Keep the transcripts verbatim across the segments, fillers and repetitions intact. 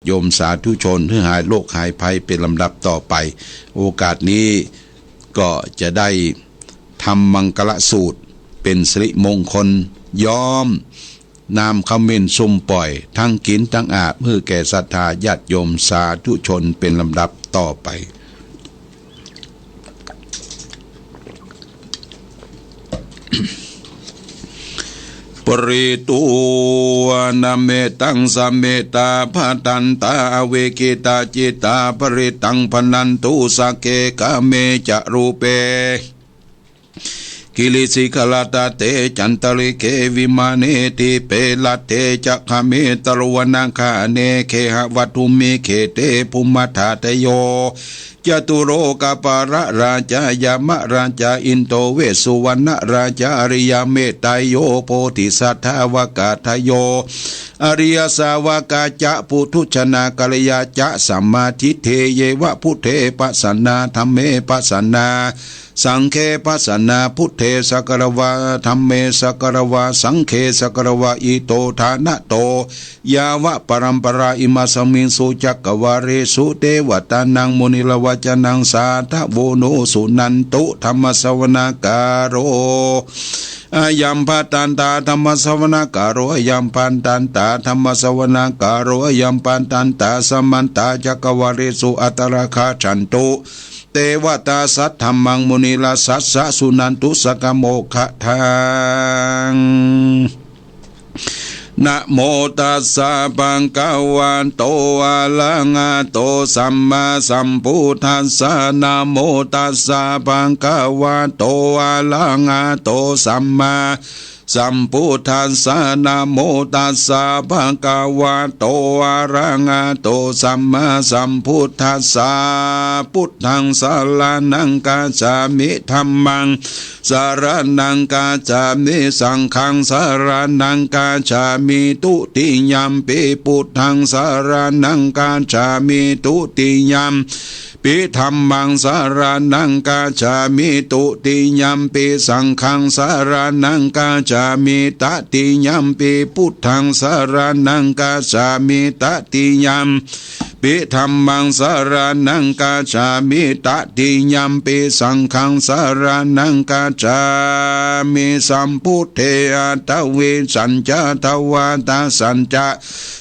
โยมสาธุชนหื้อหายโรคหายภัยเป๋นลำดับต่อไป โอกาสนี้ก็จะได้ทำมังคลสูตรเป๋นสิริมงคล ย้อมน้ำเขม้นสุมป่อย ตึงกิ๋นตึงอาบ หื้อแก่ศรัทธาญาติโยมสาธุชนเป๋นลำดับต่อไป ปริตวานะเมตังสะเมตตา ภะทันตา อวิกขิตาจิตตา ปริตตังภะนันตุ สักเข กาเม จะรูเป กิริสิขะระตัตเต จันตะริกเข วิมาเน ดีเป รัตเต จะ คาเม ตะโรวนาคาเน เขหะวัตถุมิกขิเต ภุมมะทาตะโย จตุโลกะปาละราชา ยะมะราชา อินโด เวสสุวรรณราชา อริยะเมตไตรโย โพธิสัตถาวกะทะโย อริยสาวกาจะ ปุถุชนากัลยาจะ สัมมาทิฏฐิเยวะ พุทเท ปัสสะนา ธัมเม ปัสสะนา สังเฆ ปัสสะนา พุทเท สักกะระวา ธัมเม สักกะระวา สังเฆ สักกะระวา อิโต ทานะโต ยาวะปะรัมปะรา อิมาสมิงสุ จักกะวาเลสุ เตวะตานัง มุนิรวะจานัง สาธะโว โน สุนันตุ ธัมมะสะวะนะกาโล อะยัมภะทันตา ธัมมะสะวะนะกาโล อะยัมภะทันตา ธัมมะสะวะนะกาโล อะยัมภะทันตา สะมันตะ จักกะวาเลสุ อัตตะระคัจฉันตุ เตวะตา สัทธัมมัง มุนิราชสัสสะ สุนันตุ สักกะโมคคะทัง นะโมตัสสะ ภะคะวะโต อะระหะโต สัมมาสัมพุทธัสสะ นะโมตัสสะ ภะคะวะโต อะระหะโต สัมมาสัมพุทธัสสะ นะโมตัสสะ ภะคะวะโต อะระหะโต สัมมาสัมพุทธัสสะ พุทธังสะระณังคัจฉามิ ธัมมัง สะระณังคัจฉามิ สังฆัง สะระณังคัจฉามิ ตุติยัมปิ พุทธัง สะระณังคัจฉามิ ตุติยัมปิ ธัมมัง สะระณังคัจฉามิ ตุติยัมปิ สังฆัง สะระณังคัจฉามิ ตติยัมปิ พุทธัง สะระณังคัจฉามิ ตติยัม ปิ ธัมมัง สะระณังคัจฉามิ ตติยัมปิ สังฆัง สะระณังคัจฉามิ สัมพุทเท อัตถะวิสสัญจะ ทวาทะสัญจะ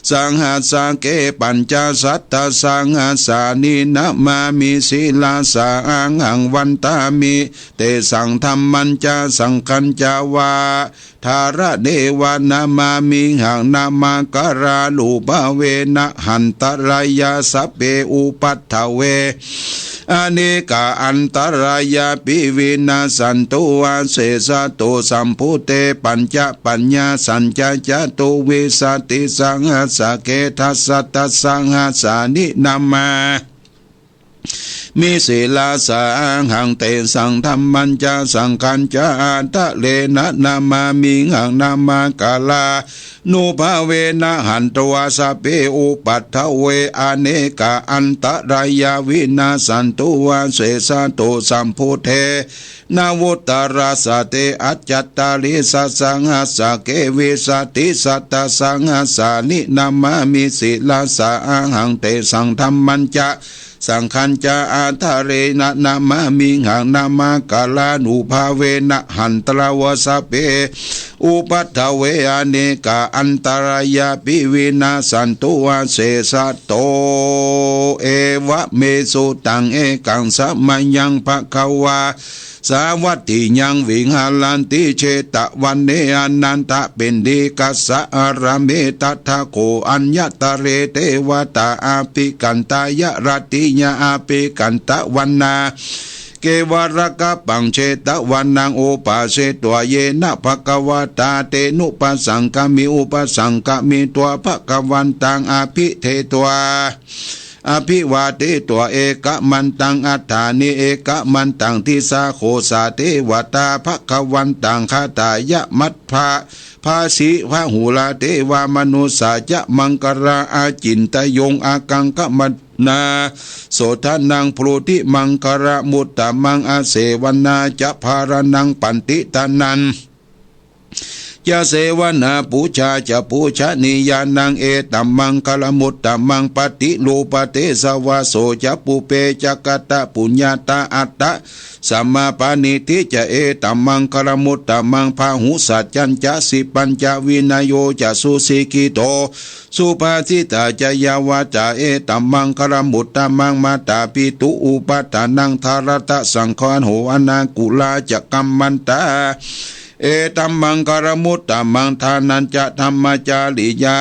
สังหัสสะเก ปัญจะสัตตะสังหัสสานิ นะมามิ ศิรสา อะหัง วันทามิ เตสัง ธัมมัญจะ สังฆัญจะ วา ทาระเนวะ นะมามิหัง นะมะกะรานุภาเวนะ หันตะรายา สัพเพ อุปัฏฐเว อะเนกา อันตะรายาปิ วินาสสันตุ อาเสสะตุ สัมพุทเท ปัญจะ ปัญญาสัญจะ จตุวิสสะติสังหัสสะเก ทัสสะตัสสังหัสสานิ นะมา มิ ศิรสา อะหัง เตสัง ธัมมัญจะ สังฆัญจะ อัตตะเรนะ นะมามิหัง นะมะกะรานุภาเวนะ หันตะวา สัพเพ อุปัฏฐเว อะเนกา อันตะรายา วินาสสันตุ อาเสสะตุ สัมพุทเท นะวุตตะรัสสะเต อัจจัตตาริสสังหัสสะเก วิสสะติสัตตะสังหัสสานิ นะมามิ ศิรสา อะหัง เตสัง ธัมมัญจะ สังฆัญจะ อัตตะเรนะ นะมามิหัง นะมะกะรานุภาเวนะ หันตะวา สัพเพ อุปัฏฐเว อะเนกา อันตะรายาปิ วินาสสันตุ อาเสสะโต เอวะเม สุตัง เอกัง สะมะยัง ภะคะวา สาวัตถิยัง วิหารันติ เชตะวะเน อะนันทะปิณฑิกัสสะ อะระเม ตถะโข อัญญะตะเร เตวะตา อะภิกขันตายะ รัตติยา อะภิกขันตะวะนา เกวะระกะปัง เชตะวะนัง อุปาเสตวะ เยนะ ภะคะวะตา เตนุปะสังคะมิ อุปะสังคะมิตวะ ภะคะวันตัง อะภิเทตวะ อะภิวาเทตวะ เอกะมันตัง อัฏฐานิ เอกะมันตัง ทิสสา โขสา เตวะตา ภะคะวันตัง คาถายะ มัทธะ ภาสิ พะหุรา เตวะ มะนุสสา จะ มังคะลา อะจินตะโยง อะกังคะมะนา โสทะนัง พรูธิ มังคะละมุตตะมัง อะเสวะนา จะ พาระนัง ปันติตานัง จะเสวนาปูจาจะปูจนียานัง เอตัมมังคลมุตตมัง ปฏิรูปเตสวาโสจะปุพเพจะกตปุญญาตา อัตตะสัมมาปาณิธิจะ เอตัมมังคลมุตตมัง พาหุสัจจัญจะ สิปัญจะวินโยจะ สุสิกขิโต สุภาสิตาจะ ยาวาจา เอตัมมังคลมุตตมัง มาตาปิตุอุปัฏฐานัง ทารัตสังขาโห อนากุลาจะ กัมมันตา เอตัมมังคลมุตตมัง ทานัญจะธัมมจริยา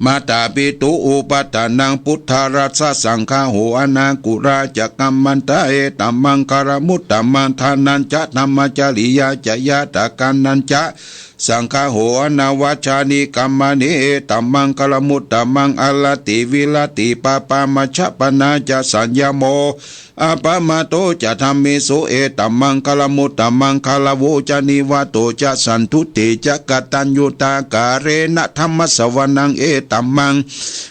มาตาปิตุอุปัฏฐานัง ปุทธารัสสะสังขาโห อนากุลาจะ กัมมันตา เอตัมมังคลมุตตมัง ทานัญจะธัมมจริยาจะ ญาตากัณณัญจะสังขาโห อนวัชชานิกัมมานิ เอตัมมังคลมุตตมัง อรติวิรติปาปามัชฌปปณาจะ สัญญโม อัปปมาโทจะธัมเมสุ เอตัมมังคลมุตตมัง คลโวจะ นิวาโตจะ สันตุติจะ กตัญญูตากาเรณะธัมมสสวนัง เอตัมมัง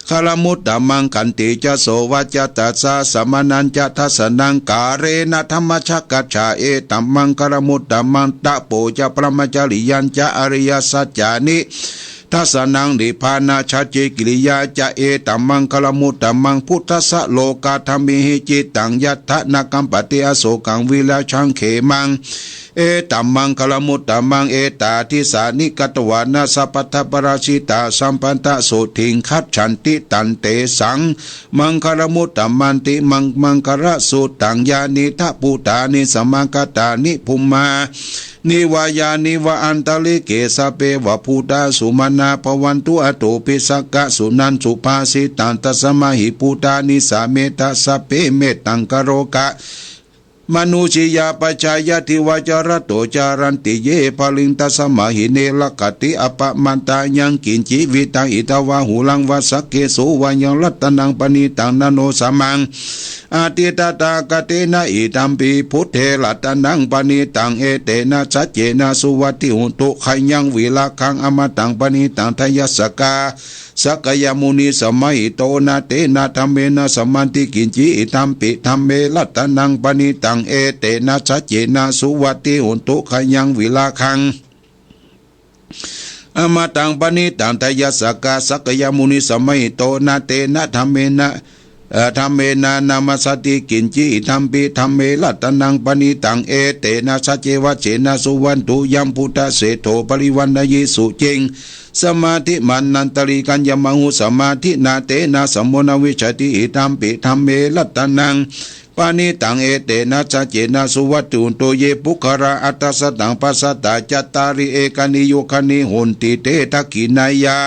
คลมุตตมัง ขันติจะ โสวาจาตัสสะสมณัญจะ ทัสสนังกาเรณะธัมมสสักขะฉา เอตัมมังคลมุตตมัง ตโปจะ พรหมจริยัญจะ อริยสัจจานิ ทัสสนัง นิพพานะสัจจิกิริยาจะ เอตัมมังคลมุตตมัง พุทธัสสะโลกัฏฐามิหิ จิตตังยัฏฐะนะกัมปติ อโสกังวิราชังเขมัง เอตัมมังคลมุตตมัง เอตาทิสสานิกัตถวานะ สัพพัฏฐปราชิตา สัมปัตตโสทิงคัจฉันติ ตันเตสังมังคลมุตตมันติ มังมังคลสุตตัง ยานิทัพพุตตานิ สมากัตตานิภุมมา นิวะยานิวะอันตะริเก สัพเพวะภูตา สุมาณาภะวันตุ อะโตปิสกะ สุนันตุสุภาสิตัง ตัสสะมะหิ ภูตานิ สาเมทะ สัพเพ เมตตัง กะโรกะ มะนุสสียาปะชายา ทีวาจะ รัตโต จารันติ เย บะลิง ตัสสะมะหิ เน รักขะติ อะปะมาตา ยัง กิญจิ วิตตัง อิทธะวา หูรัง วา สักเข สุ วายัง รัตตะนัง ปะณิตัง นะ โน สะมัง อะทิฏฐะ ตถาคะเตนะ อิทัมปิ บุดเท รัตตะนัง ปะณิตัง เอเตนะ สัจเจนะ สุวัตติ หุนตุ ขะยัง วิราคะง อะมะตัง ปะณิตัง ไทยะสะกา สักยะมุนี สะมะหิโต นะ เตนะ ธัมเมนะ สะมันติ กิญจิ อิทัมปิ ธัมเม รัตตะนัง ปะณิตัง เอเตนะ สัจเจนะ สุวัตติ หุนตุ ขะยัง วิราคะง อะมะตัง ปะณิตัง ไทยะสะกา สักยะมุนี สะมะหิโต นะ เตนะ ธัมเมนะ เอ่อ ธัมเมนะ นะมัสสาติ กิญจิ อิทัมปิ ธัมเม รัตตะนัง ปะณิตัง เอเตนะ สัจเจนะ วัจเจนะ สุวัตตุ ยัง บุตตะเสโถ ปะริวาณะยี สุจิง สะมาธิ มานันตะริ กัญญะมะหุ สะมาธินา เตนะ สะมโมนะ วิชชาติ อิทัมปิ ธัมเม รัตตะนัง ปะณิตัง เอเตนะ สัจเจนะ สุวัตติ หุนตุ เย ปุคคะลา อัตถะสัตถัง ปัสสะตา จัตตาริ เอกานิ ยุคคานิ หนติ เต ทักขิณายา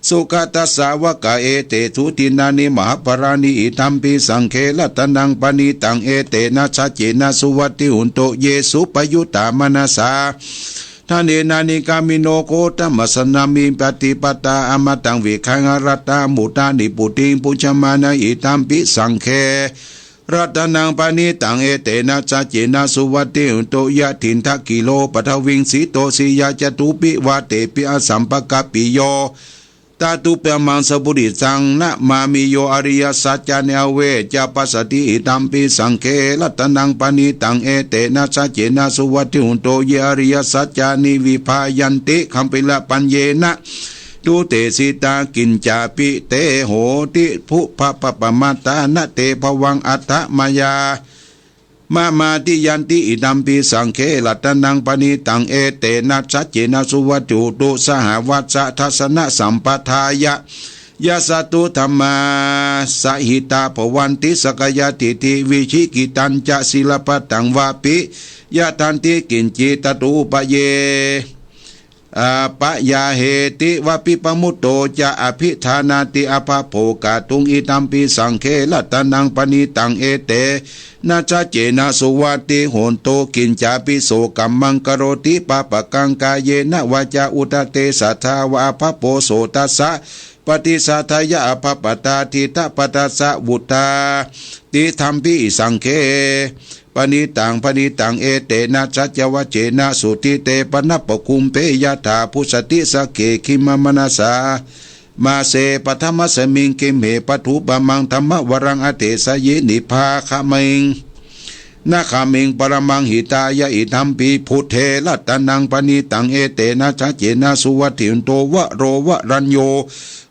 สุขะตะสาวะกา เอเตสุ ดินนานิ มหะปะลานิ อิทัมปิ สังเฆ รัตตะนัง ปะณิตัง เอเตนะ สัจเจนะ สุวัตติ หุนตุ เย สุปะยุตตะ มะนะสา ทะเนนะ นิกามิโน โคตมะสสะนามิ ปะติปะตา อะมะตัง วิคัง อะรัตตะ มุตตา นิพพุติง ปุจฉะมานะ อิทัมปิ สังเฆ รัตตะนัง ปะณิตัง เอเตนะ สัจเจนะ สุวัตติ หุนตุ ยะ ทินทะกิโล ปะทะวิง สิโต สิยา จตุปิ วาเตปิ อะสัมปะกะปปิโย ตะตุปะมัง สะปุริสัง นะมามิ โย อะริยะสัจจานิ อเวชชะปัสสะติ อิทัมปิ สังเฆ รัตตะนัง ปะณิตัง เอเตนะ สัจเจนะ สุวัตติ หุนตุ เย อะริยะสัจจานิ วิภายันติ คัมภีระปัญเญนะ ตุเตสิตา กิญจาปิ เต โหติ ปุพพะปะปะมาทา นะ เต ภวัง อัตถะมายา มะมาติยันติ อิทัมปิ สังเฆ รัตตะนัง ปะณิตัง เอเตนะ สัจเจนะ สุวัตติ หุนตุ สหวัสสะ ทัสสะนะ สัมปะทายะ ยัสสะตุ ธัมมา สะหิตา ภวันติ สักกายะทิฏฐิ วิจิกิจฉันจะ สีลับพะตัง วาปิ ยะทันติ กิญจิ ตะตูปะเย อา ปะยาเหติ วาปิ ปะมุตโต จะ อะภิทานาติ อะภะโภกะตุง อิทัมปิ สังเฆ รัตตะนัง ปะณิตัง เอเตนะ สัจเจนะ สุวัตติ หุนตุ กิญจาปิ โสกัมมัง กะโรติ ปาปะกัง กาเยนะ วาจา อุทะเทสะทา วา อะภะโภ โสตัสสะ ปะติสาทายะ อะภะปะทา ทิฏฐะปะทัสสะ วุฏฐา ติ ธัมปิ สังเฆ ปะณิตัง ปะณิตัง เอเตนะ สัจจวัจเจนะ สุทธิเต ปะนะปะคุมเป ยะถา ปุสสะติ สักเข ขิมมะนะสา มาเส ปะทะมัสสะมิง ขิมเห ปะถูปะมัง ธัมมะวะรัง อะเทสะยิ นิพพาคะเมง นะขะมิง ปะระมัง หิตายะ อิทัมปิ บุตเถ รัตนัง ปะณิตัง เอเตนะ สัจเจนะ สุวัตถิ หุนตุ วะโร วะรัญโญ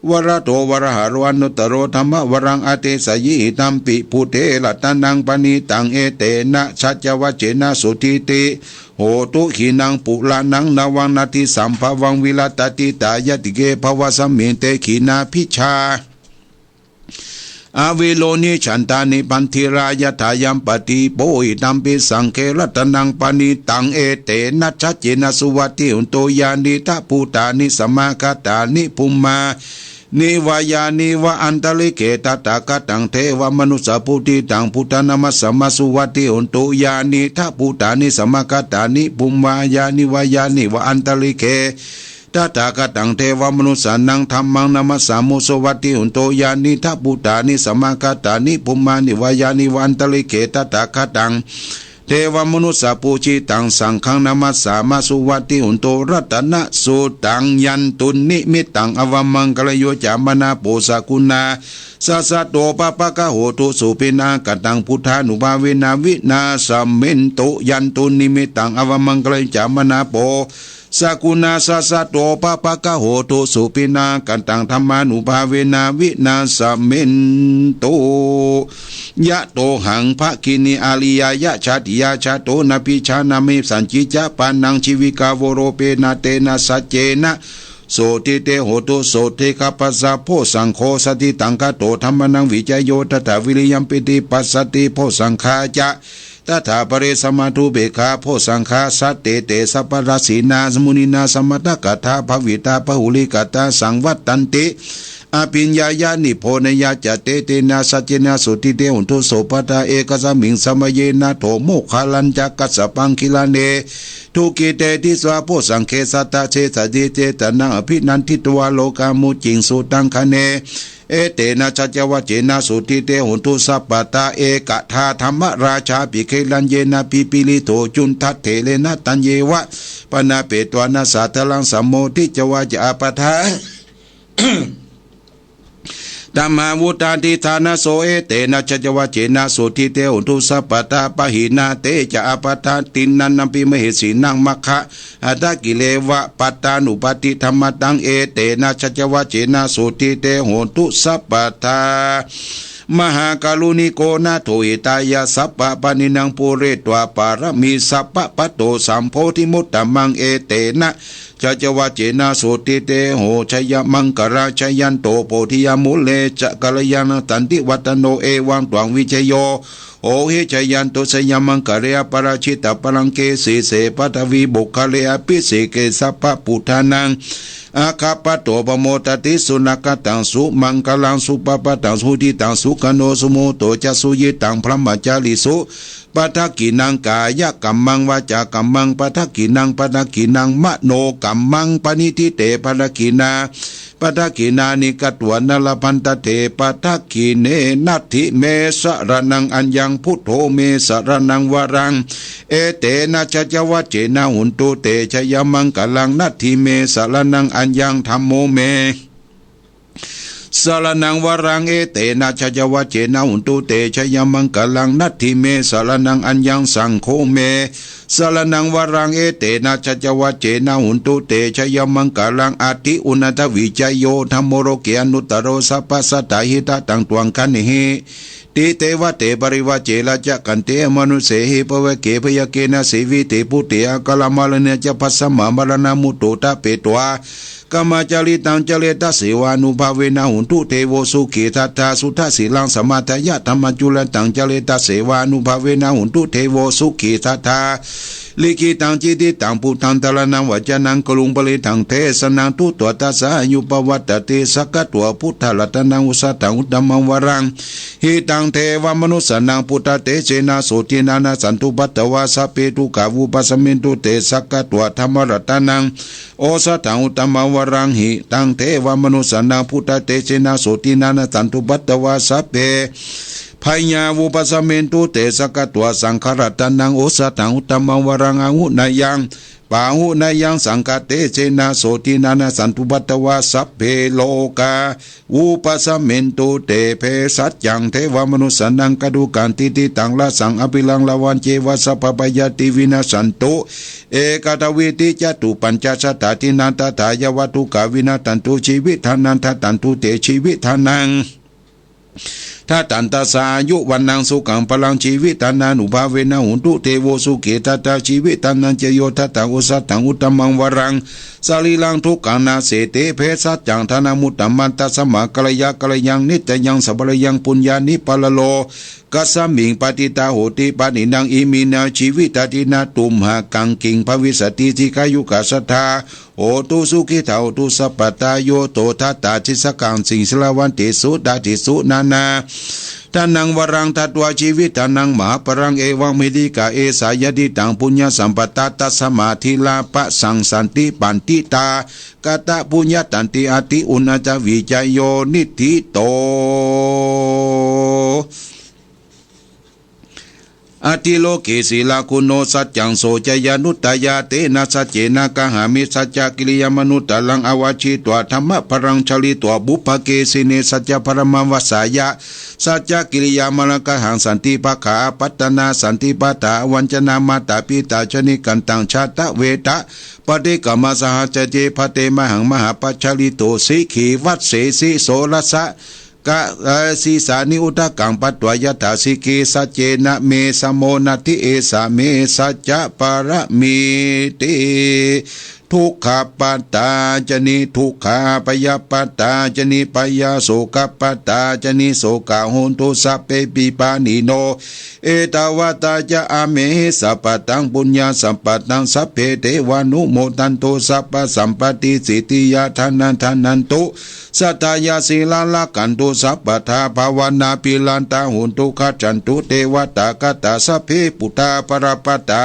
วะระโต วะระหะโร อนุตตะโร ธัมมะวะรัง อะเตสะยิ อิทัมปิ บุตเถ รัตนัง ปะณิตัง เอเตนะ สัจจวัจเจนะ สุทธิติ โหตุ ขีณัง ปุราณัง นะวัง นะติ สัมภะวัง วิรัตติตา ยะติเก ภะวัสมิง เต ขีณาภิชา อวิโร นิชฉันตา นิบันธิรา ยะถา ยัมปะตีโป อิทัมปิ สังเฆ รัตนัง ปะณิตัง เอเตนะ สัจเจนะ สุวัตถิ หุนตุ ยานีทะ ภูตานิ สมากัตตานิ ภุมมานิวะ ยานีวะ อันตะริเก ตถาคะตัง เทวะมนุสสะปูติตัง พุทธัง นะมัสสามา สุวัตถิ หุนตุ ยานีทะ ภูตานิ สมากัตตานิ ภุมมา ยานีวะ ยานีวะ อันตะริเก ตถาคะตัง เทวะมนุสสานัง ธัมมัง นะมัสสามุ สุวัตถิ หุนตุ ยานีทะ ภูตานิ สมากัตตานิ ภุมมานิวะ ยานีวะ อันตะริเก ตถาคะตัง เทวะมนุสสะปูติตัง สังฆัง นะมัสสามา สุวัตถิ หุนตุ รัตนะสุตตัง ยันตุนนิมิตตัง อวะมังคะลัง โย จะ มะนาโป สะกุณา สะสะโต ปะปะกะโหตุ สุปิณณากัตตัง พุทธานุภาเวนะ วินาสะเมนตุ ยันตุนนิมิตตัง อวะมังคะลัง โย จะ มะนาโป สะกุณา สะสะโต ปะปะกะโหตุ สุปิณณากัตตัง ธัมมานุภาเวนะ วินาสะเมนตุ ยะโตหัง ภะคินี อาริยายะ ชาติยา ชาโต นะภิชานะเม สัญญิจจะปานัง จีวิกา โวโรเปนะ เตนะ สัจเจนะ สุทธิเต โหตุ สุทธิคัพพะสะ โพชฌังโฆ สะถิตัง คาโต ธัมมานัง วิจะโย ทัฏฐะ วิริยัม ปีติ ปัสสะติ โพชฌังคาจะ ทัฏฐะ ปะเร สะมะ ธุ เปกขา โพชฌังคา สัตเต เต สัพพะทัสสีนา มุนีนา สะมะตะกะถา ภะวิตา บะหุลีกะถา สังวัตตันติ อะภิญญายะ นิบโพนะยะจะ เต เตนะ สัจเจนะ สุทธิเต โหตุ โสภะทา เอกัสสะมิง สะมะเยนะ โถ โมคคัลลัญจะ กัสสะปัง กิลาเน ทุกขิเต ทิสสา โพชฌังเข สัตถะ เสสะสี เสสะนัง อะภินันทิตวา โลกามุจจิง สุตังคะเน เอเตนะ สัจจวัจเจนะ สุทธิเต โหตุ สัพพะทา เอกะทา ธัมมะราชา ปิเขลัญเยนะ ปิปิลิโถ จุนทะเถเรนะ ตัญเยวะ ปะนะเปตวานะ สาทะลัง สะโมทิจวาจะ อาปะทา ธัมมาวุตา ทิฏฐานะโส เอเตนะ สัจจวัจเจนะ สุทธิเต โหตุ สัพพะทา ปะหินา เตจะ อาปะทา ตินนันนัมปิ มะเหสีนัง มัคคะ หัตถะกิเลวะ ปัตตานุปัตติธัมมะตัง เอเตนะ สัจจวัจเจนะ สุทธิเต โหตุ สัพพะทา มหาการุณิโก นาโถ หิตายะ สัพพะปาณินัง ปูเรตวา ปาระมี สัพพะ ปัตโต สัมโพธิมุตตะมัง เอเตนะ สัจจวัจเจนะ สุทธิเต โห ชยมังคะลัง ชยันโต โพธิยะ มูเล จะ กัลยาณะ สันติวัฒโน เอวัง ตวัง วิจโย โหหิ ชยันตุ ชยมังคะเล อปะราจิตะ ปะลังเก สีเส ปะทะวี ปุคคะเล อะภิเสเก สัพพะ ปุทธานัง อะคะปะโต ปะโมดะติ สุนะกะตัง สุมังคะลัง สุปะปะตัง สุหุติตัง สุขะโน สุมุตโต จะ สุยิตัง บรมะจาริสุ ปัตถะกิณัง กายะกัมมัง วาจากัมมัง ปัตถะกิณัง ปัตถะกิณัง มโนกัมมัง ปะนิฏฐิเต ปัตถะกิณา ปัตถะกิณานิ กัตวานะ ละพันทะเต ปัตถะกิณเณ นัตถิเม สะระณัง อัญญัง พุทโธ เม สะระณัง วะรัง เอเตนะ สัจจวัจเจนะ โหตุ เต ชยมังคะลัง นัตถิเม สะระณัง อัญญัง ธัมโม เม สะระณัง วะรัง เอเตนะ สัจจวัจเจนะ โหตุ เต ชยมังคะลัง นัตถิเม สะระณัง อัญญัง สังโฆ เม สะระณัง วะรัง เอเตนะ สัจจวัจเจนะ โหตุ เต ชยมังคะลัง อะติอุณณัตถะวิจโย ธัมโม โลเก อนุตตะโร สัพพะสัตถะ หิตะตัง ตวัง คะเนหิ ติ เตวะเต ปะริวาเจระ จะขันเต อมนุสเสหิ ปะเวเก พยาเก นะ สีวิติ ปุตติ อะกาละ มะระเณ จะ ภัสสะ มะระณะ มุตโต ทะเปตวา กามะจาริตัง จาเรตะ เสวานุภาเวนะ โหตุ เทโว สุขี ตถา สุทธะ สีลัง สมาทะยะ ธัมมัจจุรตัง จาเรตะ เสวานุภาเวนะ โหตุ เทโว สุขี ตถา ลิขิตัง จิติตัง ปุทธัง สะระณัง วัจจะนัง กรุง ปะริตถัง เทสะนัง ทุตวา ทัสสะ อายุ ปะวัตติ สักขะตวา พุทธะ รัตนัง โอสะถัง อุตตะมัง วะรัง หิตัง เทวะมนุสสานัง พุทธะ เตเจนะ โสตินะ นะสันตุ ปัตตวา สัพเพ ทุกขา วุปัสสะเมนตุ เต สักขะตวา ธัมมะ รัตนัง โอสะถัง อุตตะมัง วะรัง หิตัง เทวะมนุสสานัง พุทธะ เตเจนะ โสตินะ นะสันตุ ปัตตวา สัพเพ พยา วุปัสสะเมนตุ เต สักขะตวา สังฆะ รัตนัง โอสะถัง อุตตะมัง วะรัง อาหุเนยัง ปาหุเนยังสังฆะเตจเจนะ โสทินะนะสันตุปัตตวา สัพเพโรกา วุปัสสะเมนตุ เต เภสัชจัง เทวะมนุสสานัง กัตถุกกัง ติติตัง รสัง อภิรัง ลาวัญเจวะ สัพพะพยาธิ วินัสสันตุ เอกัตถะวีธิ จะตุปัญจะชะตา ทินะ ตถา ยะวะ ทุกขา วินัสสันตุ ชีวิตานัง ทัสสันตุ เต ชีวิตานัง ทัสสันตัสสะ อายุ วัณณัง สุขัง พลัง ชีวิตานานุภาเวนะ โหนตุ เตโว สุขี ทัตถา ชีวิตานัง เจโย ทัสสัง โอสะถัง อุตตะมัง วรัง สะรีรัง ทุกขัง นาสเสติ เภสัชจัง ทานะมุตตะมัน ตัสสะมา กัลยา กัลยัง นิสสยัง สัพพะลยัง ปุญญานิ ปะระโลกัสสะมิง ปะติตา โหติ ปะหนินนัง อิมินา ชีวิตา ทินะ ตุมหากัง กิง ภะวิสสะติ สิกขายุกะ สัทธา โหตุ สุขิตา โหตุ สัพพะทา โย โส ทัสสะ สิสะขัง สิง สิลาวันติสุ ตาติสุ นานา ทานัง วรัง ทัตวา ชีวิตานัง มหาพลัง เอวัง มหิทธิกา เอสา ยะทิตัง ปุญญะสัมปะทา ตัสสะมา ทีรา ปะสังสันติ ปันทิตา กะตะ ปุญญะตันติ อะติ อุณณะจะ วิจะโย นิทธิโต อะทิโลเก สีลาคุโน สัจจัง โส จะยานุตตะยา เตนะ สัจเจนะ กะหามิ สัจจะกิริยามะนุตตะรัง อะวะชิตวา ธัมมะพลัง ชะลิตวา บุพพะเกสิเน สัจจะพะละมัง วัสสายะ สัจจะกิริยามะละกะหัง สันติภะคะ อะปัตตะนา สันติปะทา อะวัญจนา มาตาปิตา จะนิกันตัง ชาตะเวทะ ปะฏิกะมา สหัสสะเจ ภะเตมะหัง มหาปัชชะลิโต สิขี วัสเสสิ โสรัสสะ กะ เอ่อ สีสานิ อุทะกัง ปัตวา ยะถา สิขี สัจเจนะ เม สะโม นัตถิ เอสา เม สัจจะปะระมีติ ทุกขะปะทา จะนิ ทุกขา พยะปะทา จะนิ พยา โสกะปะทา จะนิ โสกะ โหนตุ สัพเพปิ ปาณิโน เอตาวะตา จะ อะเมหิ สัพพะตัง ปุญญาสัมปะทัง สัพเพ เทวานุโมทันตุ สัพพะสัมปะติ สิทธิยา ทานะ ทานันตุ สัตถายา สีลา รักขันตุ สัพพะทา ภาวนา ภิรันตา โหนตุ ขัจฉันตุ เตวะตา คาถา สัพเพ ปุทธา บะละปะทา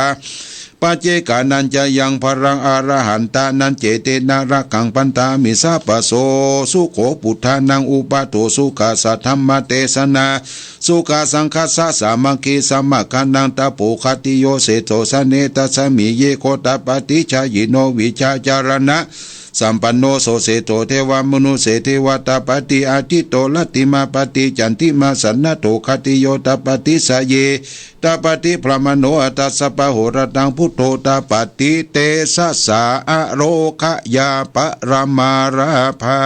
ปัจเจกานัญจะยัง พลัง อะระหันตานัญเจ เตนะ รักขัง บันทามิ สัพพะโส สุโข ปุทธานัง อุปาโท สุขัสสะ ธัมมะเตสนา สุขัสสังคัสสะ สามัคคี สมัคคานัง ตะโป ขัตติโย เสโส สะเน ตัสสะมิ เยโค ตะปะติ ชายิโน วิชาจารณะ สัมปันโน โส เสโส เทวะมนุสเส เทวะ ตะปะติ อะทิตโต รัตติมา ปะติ จันติมา สันนะโถ ขัตติโย ตะปะติ สะเย ตะปะติ พรหมโน อัตถะสะปะโหระตัง พุทโธ ตะปะติ เตสะสา อะโรคะยา ปะระมาราภา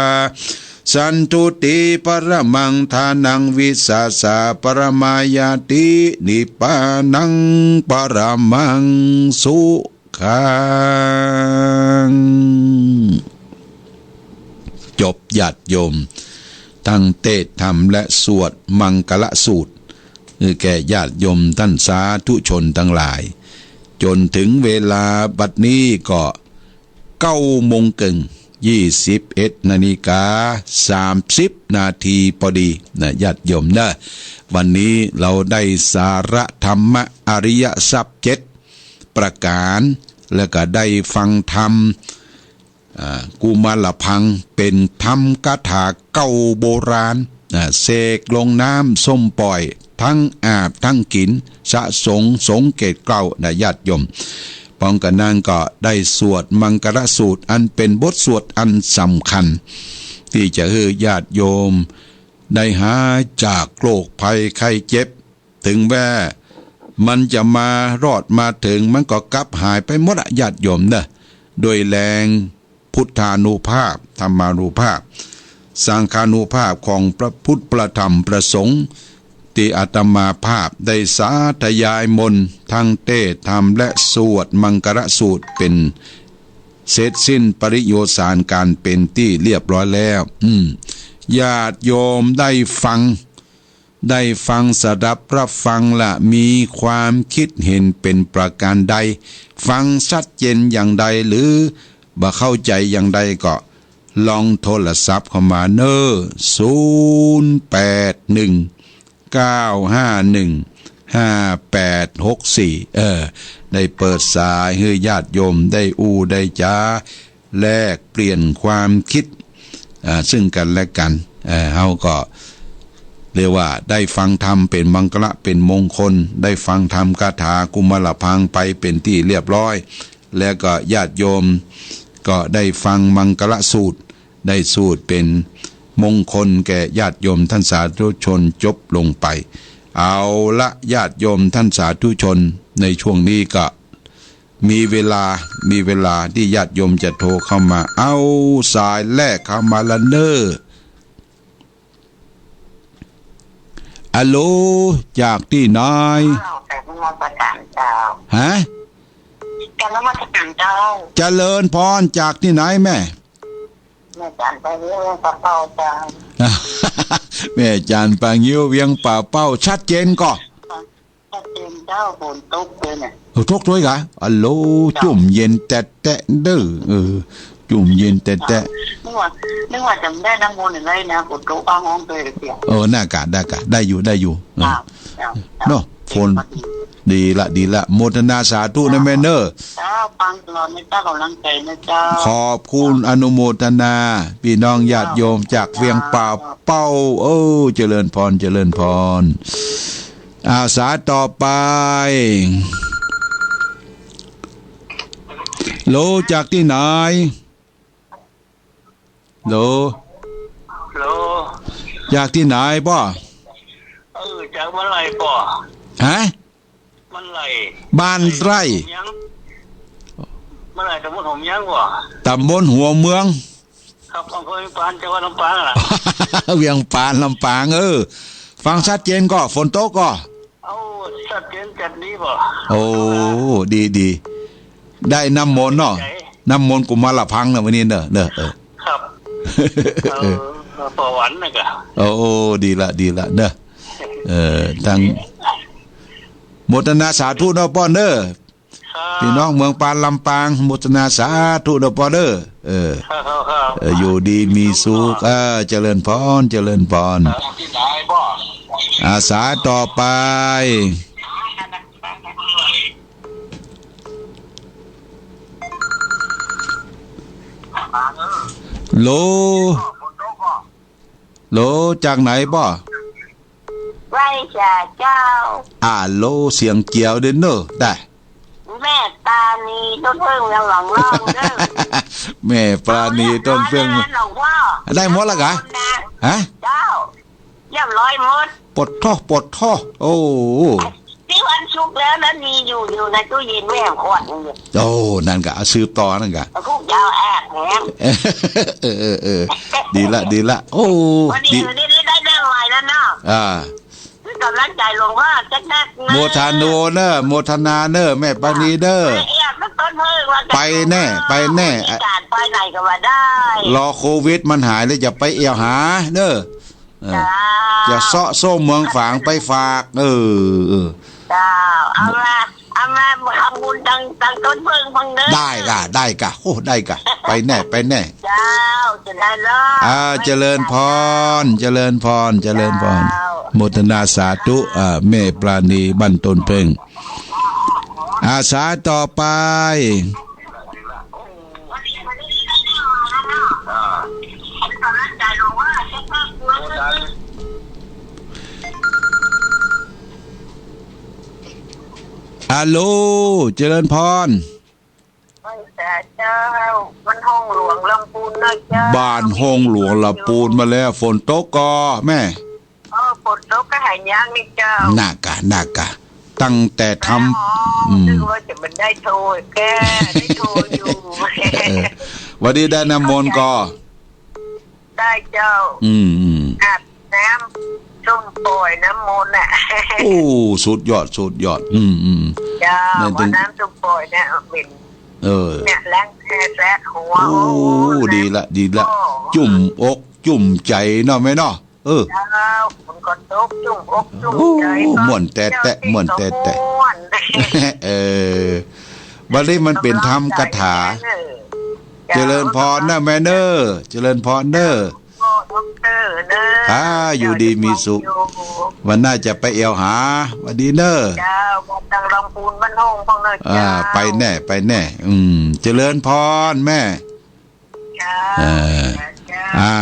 สันตุติ ปะระมัง ทานัง วิสสาสะ ปะระมาญาติ นิปปานัง ปะระมัง สุ ขัง จบ ญาติโยม ทั้งเตศน์ธรรมและสวดมังคละสูตร คือแก่ญาติโยมต้านสาธุชนตังหลาย จ๋นเถิงเวลาบัดนี้ก็เก้าโมงเกิ่ง ยี่สิบเอ็ดนาฬิกาสามสิบนาทีปอดีนะ ญาติโยมเนาะ วันนี้เฮาได้สาระธรรมะอริยทรัพย์เจ็ด ประก๋าน แล้วก็ได้ฟังธรรม อ่า กุมารพัง เป๋นธรรมคาถาเก่าโบราณ อ่า เสกลงน้ำส้มป่อย ตึงอาบตึงกิ๋น สะสงสงเกตเกล้านะญาติโยม พร้อมกั๋นนั้นก็ได้สวดมังคละสูตร อันเป๋นบทสวดอันสำคัญ ตี้จะหื้อญาติโยมได้หายจากโรคภัยไข้เจ็บ เถิงแม้มันจะมารอดมาเถิง มันก็กลับหายไปหมดอะญาติโยมเนาะ โดยแรงพุทธานุภาพ ธรรมานุภาพ สังฆานุภาพของพระพุทธ พระธรรม พระสงฆ์ ตี้อาตมาภาพได้สาธยายมนต์ ทั้งเตศน์ธรรมและสวดมังคละสูตร เป๋นเสร็จสิ้นปริโยสารก๋านเป๋นตี้เรียบร้อยแล้ว อืม ญาติโยมได้ฟัง ได้ฟังสดับรับฟังละ มีความคิดเห็นเป๋นประก๋านใด ฟังชัดเจนอย่างใด หรือบ่เข้าใจ๋อย่างใดก็ลองโทรศัพท์เข้ามาเนาะ ศูนย์แปดหนึ่ง เก้าห้าหนึ่ง ห้าแปดหกสี่ เออ ได้เปิดสายหื้อญาติโยมได้อู้ได้จ๋า แลกเปลี่ยนความคิด อ่า ซึ่งกั๋นและกั๋น เอ่อ เฮาก็เรียกว่าได้ฟังธรรมเป๋นมังคละเป๋นมงคล ได้ฟังธรรมคาถากุมารพังไปเป๋นตี้เรียบร้อย แล้วก็ญาติโยมก็ได้ฟังมังคละสูตร ได้สูตรเป๋นมงคลแก่ญาติโยมท่านสาธุชนจบลงไป เอาละญาติโยมท่านสาธุชน ในช่วงนี้ก็มีเวลา มีเวลาตี้ญาติโยมจะโทรเข้ามา เอาสายแรกเข้ามาละเน่อ อะโหล จากตี้ไหน อ้าว กราบนมัสการเจ้า ฮะ กราบนมัสการเจ้า เจริญพร จากตี้ไหนแม่ แม่จันทร์ปางิ้ว เวียงป่าเป้าเจ้า แม่จันทร์ปางิ้ว เวียงป่าเป้า ชัดเจนก่อ ชัดเจนเจ้า ฝนตกเลยเนี่ย โอ้ ตกด้วยกา อะโหล เจ้า จุ่มเย็นแต๊ๆ เน่อ เออ จุ่มเย็นแต๊ๆ นึกว่า นึกว่าจะได้น้ำมนต์อะไรนะ ฝนตกฟ้าฮ้องเลยเสีย เออ น่ากะ ได้กะ ได้อยู่ ได้อยู่ เออ เจ้า เจ้า เจ้า เนาะ ฝน ดีละ ดีละ โมทนาสาธุนะแม่เน่อ เจ้า ฟังตลอดนะเจ้า กำลังใจนะเจ้า ขอบคุณ อนุโมทนา ปี้น้องญาติโยมจากเวียงป่าเป้า เออ เจริญพร เจริญพร อา สายต่อไป โหล จากตี้ไหน โหล โหล จากตี้ไหนป้อ เออ จากบ้านไร่ป้อ ฮะ บ้านไร่ บ้านไร่ ยัง บ้านไร่ ตำบลหัวเมืองป้อ ตำบลหัวเมือง ครับ อำเภอเวียงปาน จังหวัดลำปางอะ เวียงปาน ลำปาง เออ ฟังชัดเจนก่อ ฝนตกก่อ เอา ชัดเจนจัดดีป้อ โอ้ ดี ดี ได้น้ำมนต์เนาะ ใจ น้ำมนต์กุมารพังนะวันนี้เน่อ เน่อ เออ ครับ เออ เออ ประวันนะกะ โอ้ ดีละ ดีละเน่อ เออ ทั้ง โมทนาสาธุเนาะป้อเน่อ ครับ ปี้น้องเมืองปานลำปาง โมทนาสาธุเนาะป้อเน่อ เออ ครับ ครับ ครับ เออ อยู่ดีมีสุข เออ เจริญพร เจริญพร ครับ อา สายต่อไป โหล โหล จากไหนป้อ ไหว้สาเจ้า อะโหล เสียงเจียวเด้อเน่อ ได้ แม่ปราณีต้นเพิ่งเวียงหลองล่องเน่อ แม่ปราณีต้นเพิ่ง เอาแล้วนะหลวงพ่อ ได้หมดละกา นะ ฮะ เจ้า เรียบร้อยหมด ปดท้อ ปดท้อ โอ้ ตี้วันศุกร์แล้วนะ มีอยู่ อยู่ในตู้เย็นแม่ขวดหนึ่ง โอ้ นั่นกะ เอาสืบต่อนั่นกะ เอาพวกยาวแอบแหม เออ เออ เออ ดีละ ดีละ โอ้ วันนี้ ดี วันนี้ได้แบงค์ใหม่แล้วเนาะ อ่า คือกำลังใจหลวงพ่อจักนักนะ โมทนาเน่อ โมทนาเน่อ แม่ปราณีเน่อ แม่เอี้ยมต้นเพิ่งว่าจะ ไปแน่ ไปแน่ มีการไปไหนก็ว่าได้ รอโควิดมันหายแล้วจะไปแอ่วหาเน่อ เออ เจ้า จะเซาะโซ่เมืองฝางไปฝาก เออ เออ เจ้า เอามา เอามาทำบุญตัง ตังต้นเพิ่งพังเน่อ ได้กะ ได้กะ โอ้ ได้กะ ไปแน่ ไปแน่ เจ้า จะได้รอด อ่า เจริญพร เจริญพร เจริญพร เจ้า โมทนาสาธุ อ่า แม่ปราณีบ้านต้นเพิ่ง อ่า สายต่อไป อะโหล เจริญพร ไหว้สาเจ้า บ้านห้องหลวงลำพูนนะเจ้า บ้านห้องหลวงลำพูนมาแล้ว ฝนตกก่อแม่ เออ ฝนตกก็หายากนี่เจ้า น่ากะ น่ากะ ตั้งแต่ทำ อ๋อ อืม นึกว่าจะมันได้โทรแก้ ได้โทรอยู่ เออ วันนี้ได้น้ำมนต์ก่อ ได้เจ้า อืม อืม อาบน้ำส้มป่อยน้ำมนต์น่ะ โอ้ สุดยอด สุดยอด อืม อืม เจ้า นั่นถึง ว่าน้ำส้มป่อยเนี่ยเหม็น เออ เนี่ย ล้างแผลแสบหัว โอ้ โอ้ ดีละ ดีละ โอ้ จุ่มอกจุ่มใจ๋เนาะแม่เนาะ เออ เจ้า ฝนก็ตก จุ่มอกจุ่มใจ๋ โอ้ ม่วนแต๊ๆ ม่วนแต๊ๆ ม่วน เออ วันนี้มันเป๋นธรรมกถา เจ้า เจริญพรเน่อแม่เน่อ เจริญพรเน่อ พ่อด็อกเตอร์เน่อ อ่า อยู่ดีมีสุข วันหน้าจะไปแอ่วหา หวัดดีเน่อ เจ้า มาตังลำพูนบ้านห้องพ่องเน่อ อ่า เจ้า ไปแน่ ไปแน่ อืม เจริญพรแม่ เจ้า เออ เจ้า อ่า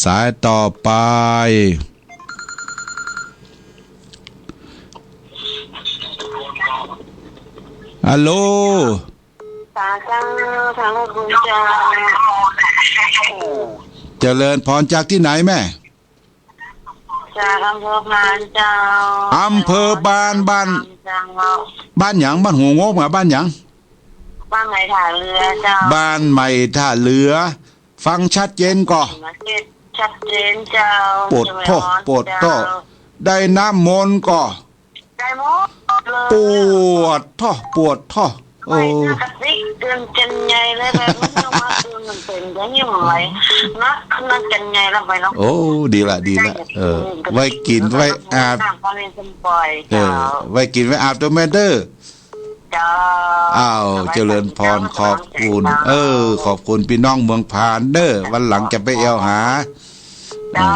สายต่อไป ฮัลโหล สาธุ ท่านพระคุณเจ้า เจริญพร จากตี้ไหนแม่ จากอำเภอพานเจ้า อำเภอพาน บ้าน เจ้า บ้านหยัง บ้านหัวงบ บ้านหยัง บ้านใหม่ท่าเรือเจ้า บ้านใหม่ท่าเรือ ฟังชัดเจนก่อ ชัดเจนเจ้า ปวดท้อ เจริญพร ปวดท้อ เจ้า ได้น้ำมนต์ก่อ ได้หมดเลย ปวดท้อ ปวดท้อ เออ ไม่น่ากระติกเกินเจนใหญ่เลย แบบนี้ต้องมาคืนมันเป็นอย่างนี้มันไหว นักนักเจนใหญ่แล้วไปเนาะ โอ้ ดีละ ดีละ เออ ไว้กิ๋น ไว้อาบ น้ำปลาเย็นสบาย เออ เจ้า ไว้กิ๋น ไว้อาบตวยแม่เด้อ เจ้า อ้าว เจริญพร ขอบคุณ เออ ขอบคุณพี่น้องเมืองพานเด้อ วันหลังจะไปแอ่วหา เจ้า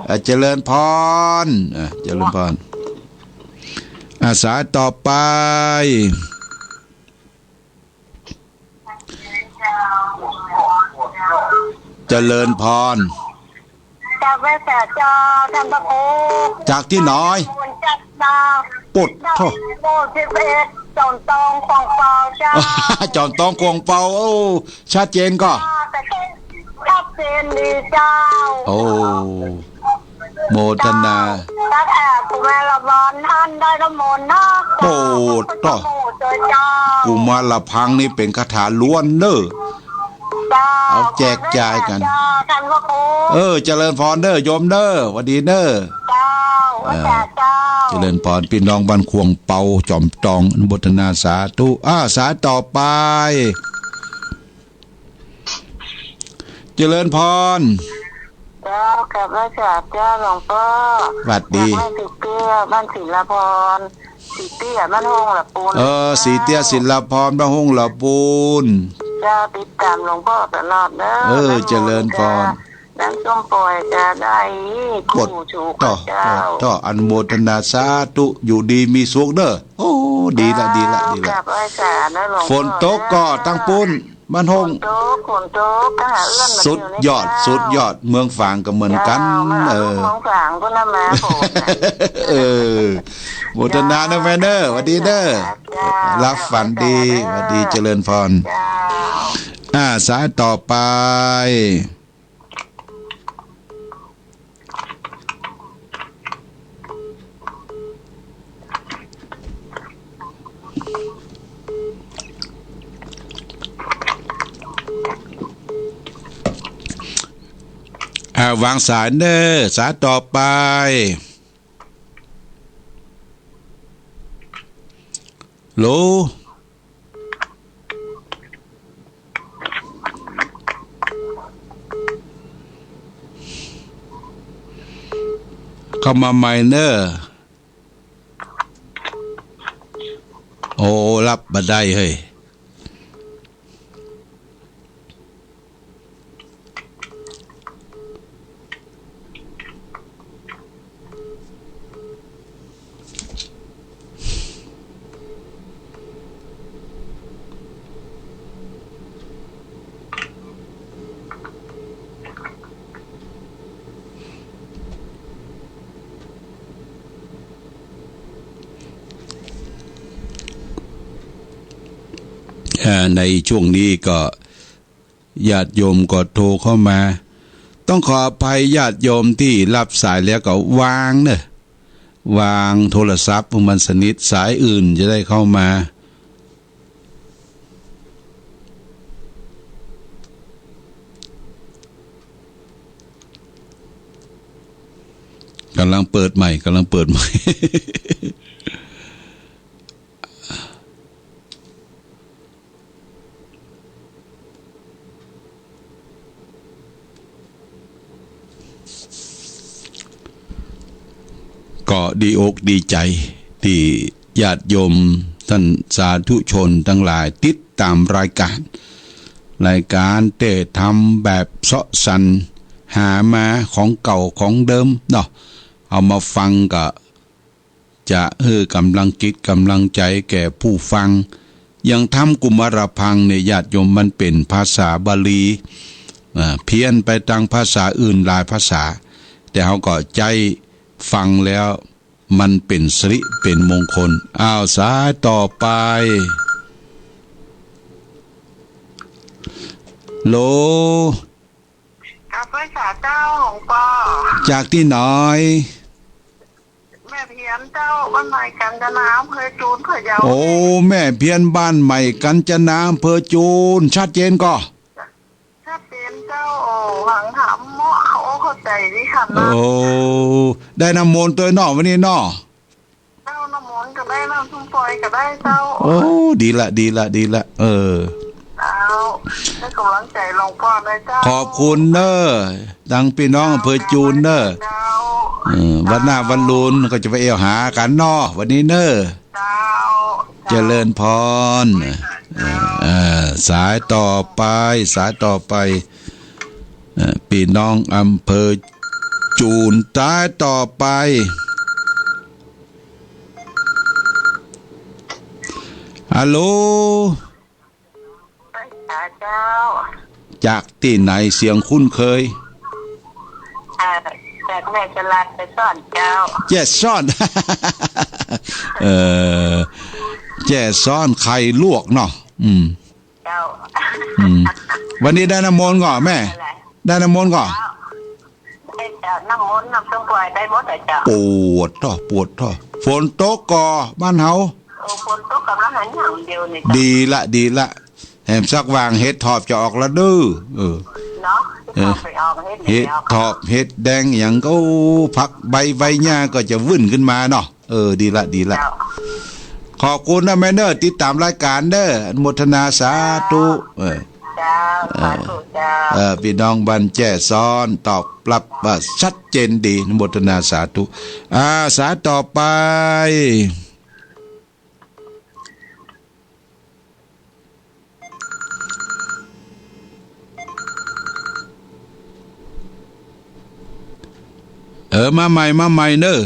อ่า เจริญพร อ่า เจริญพร อ่า สายต่อไป เจริญพร กราบไหว้สาเจ้า ท่านพระครู จากตี้ไหน มูลจัดมา ปวดท้อ หมู่สิบเอ็ด จอมตองขวางเปาเจ้า จอมตองขวางเปา โอ้ ชัดเจนก่อ อ่า แต่ชัดเจนดีเจ้า โอ้ โมทนา เจ้า ตั้งแต่กุมารบอนท่านได้น้ำมนต์นะ โอ้ เจ้า โต หมู่เจ้า กุมารพังนี่เป๋นคาถาล้วนเด้อ เจ้า เอาแจกจ่ายกั๋น เจ้า ท่านพระครู เออ เจริญพรเด้อ โยมเด้อ หวัดดีเด้อ เจ้า เออ ว่าแต่เจ้า เจริญพร พี่น้องบ้านขวางเปา จอมตอง อนุโมทนาสาธุ อ่า สายต่อไป เจริญพร เจ้า กราบไหว้สาเจ้าหลวงป้อ หวัดดี กราบไหว้สีเตี้ย บ้านศิลปร สีเตี้ย บ้านห้องละปูน เออ สีเตี้ย ศิลปร บ้านห้องละปูน เจ้า ติดต๋ามหลวงป้อตลอดเนอะ เออ เจริญพร นั่งส้มปล่อยจะได้ ปวด คู่สู่ ท้อ เจ้า ปวดท้อ อนุโมทนาสาธุ อยู่ดีมีสุขเด้อ โอ้ ดีละ ดีละ ดีละ กราบไหว้สานะหลวงป้อ ฝนตกก่อ เจ้า ตังปูน บ้านห้อง ฝนตก ฝนตก ก็หาเอื้อนมา สุดยอด เดี๋ยวนี้ สุดยอด เมืองฝางก็เหมือนกั๋น เจ้า มา เออ เมืองฝางก็นำมาฝนน่ะ เออ โมทนานะแม่เนอะ หวัดดีเนอะ เจ้า หลับฝันดี เจ้า หวัดดี เจริญพร เจ้า อ่า สายต่อไป อ่า วางสายเนอะ สายต่อไป ฮัลโหล เข้ามาใหม่เนอะ โอ้ รับบ่ได้เฮ้ย อ่า ในช่วงนี้ก็ ญาติโยมก็โทรเข้ามา ต้องขออภัยญาติโยมตี้รับสายแล้วก็วางเนอะ วางโทรศัพท์มันสนิท สายอื่นจะได้เข้ามา กำลังเปิดใหม่ กำลังเปิดใหม่ ก็ดีอกดีใจ๋ตี้ญาติโยมต้านสาธุชนตังหลายติดต๋ามรายก๋าน รายก๋านเต๊อะ ทำแบบเซาะสันหามาของเก่าของเดิมเนาะ เอามาฟังก็ จะหื้อก๋ำลังจิตก๋ำลังใจ๋แก่ผู้ฟัง อย่างธรรมกุมารพังค์เนี่ย ญาติโยม มันเป๋นภาษาบาลี อ่า เพี้ยนไปตางภาษาอื่นหลายภาษา แต่เฮาก็ใจ๊ฟังแล้วมันเป๋นสิริเป๋นมงคล อ้าว สายต่อไป โหล กราบไหว้สาเจ้าหลวงป้อ จากตี้ไหน แม่เพี้ยนเจ้า บ้านใหม่กาญจนา อำเภอจูน พะเยา โอ้ แม่เพี้ยนบ้านใหม่กาญจนา อำเภอจูน ชัดเจนก่อ ชัดเจนเจ้า โอ้ หังถามเมาะ เข้าอกเข้าใจ๋ดีขนาด โอ้ ได้น้ำมนต์ตวยเนาะ วันนี้เนาะ เจ้า น้ำมนต์ก็ได้ น้ำส้มป่อยก็ได้เจ้า โอ้ ดีละ ดีละ ดีละ เออ เจ้า ให้ก๋ำลังใจ๋หลวงป้อด้วยเจ้า ขอบคุณเน้อ ตังปี้น้องอำเภอจูนเน้อ เจ้า เออ วันหน้าวันลูนก็จะไปแอ่วหากั๋นเนาะ วันนี้เน้อ เจ้า เจริญพร เออ เออ สายต่อไป สายต่อไป เอ่อ ปี้น้องอำเภอจูน สายต่อไป ฮัลโหล เจ้า จากตี้ไหน เสียงคุ้นเคย อ่า จากแม่สลาดแจ้ซ้อนเจ้า แจ้ซ้อน เอ่อ แจ้ซ้อนไข่ลวกเนาะ อืม เจ้า อืม วันนี้ได้น้ำมนต์ก่อแม่ อะไร ได้น้ำมนต์ก่อ เจ้า ได้เจ้า น้ำมนต์น้ำส้มป่อยได้หมดอะเจ้า ปวดท้อ ปวดท้อ ฝนตกก่อบ้านเฮา โอ้ ฝนตกก๋ำลังหันอย่างเดียวนี่เจ้า ดีละ ดีละ แหมสักว่างเห็ดถอบจะออกละเด้อ เออ เนาะ เออ เห็ดถอบไปออก เห็ด เห็ดถอบ เห็ดแดงอะหยังก็ โอ้ ผักใบ ใบหญ้าก็จะวื่นขึ้นมาเนาะ เออ ดีละ ดีละ เจ้า ขอบคุณนะแม่เน้อ ติดต๋ามรายก๋านเน้อ อนุโมทนาสาธุ เจ้า เออ เจ้า เออ สาธุเจ้า เออ ปี้น้องบ้านแจ้ซ้อนตอบรับว่าชัดเจนดี อนุโมทนาสาธุ อ่า สายต่อไป เออ มาใหม่ มาใหม่เน้อ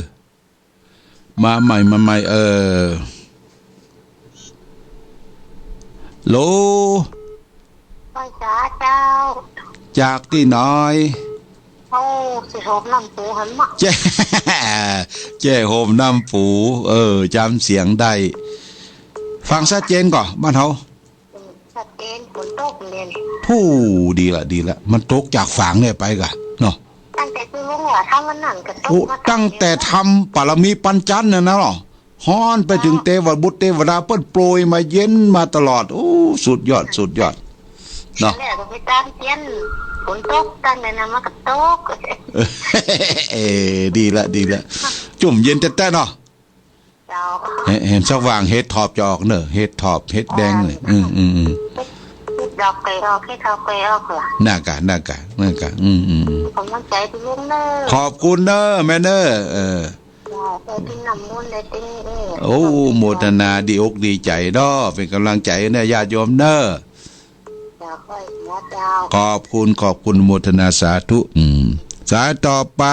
มาใหม่ มาใหม่ เออ โหล ไหว้สาเจ้า จากตี้ไหน โอ้ แจ้โฮมน้ำปูหันมา แจ้ แจ้โฮมน้ำปู เออ จ๋ำเสียงได้ ฟังชัดเจนก่อบ้านเฮา ชัดเจน ฝนตกเนี่ย ผู้ ดีละ ดีละ มันตกจากฝางเนี่ยไปก่อเนาะ ตั้งแต่คือลุงว่าทำวันนั้นก็ตก โอ้ มา ตั้งแต่ทำปารมีปัญจันทร์น่ะนะเนาะ ฮ้อนไปเถิงเตวบุตรเตวดา เปิ้นโปรยมาเย็นมาตลอด โอ้ สุดยอด สุดยอด เนาะ แล้วก็ไปตามเตียน ฝนตก ตั้งแต่นั้นมาก็ตก เออ ดีละ ดีละ จุ่มเย็นแต๊ๆ เนาะ เจ้า เห็น เห็นสักว่างเห็ดถอบจะออกเน้อ เห็ดถอบ เห็ดแดงเลย อืม อืม อืม เห็ดดอกไก่ออก เห็ดถอบไก่ออกเหรอ น่ากะ น่ากะ น่ากะ อืม อืม อืม ขอบคุณเน้อ ขอบคุณเน้อ แม่เน้อ เออ เจ้า ได้กิ๋นน้ำมนต์ ได้กิ๋น เออ โอ้ โมทนาดีอกดีใจ๋เนาะ เป๋นก๋ำลังใจ๋เน้อ ญาติโยมเน้อ เจ้า ขอบคุณ ขอบคุณ โมทนาสาธุ อืม สายต่อไป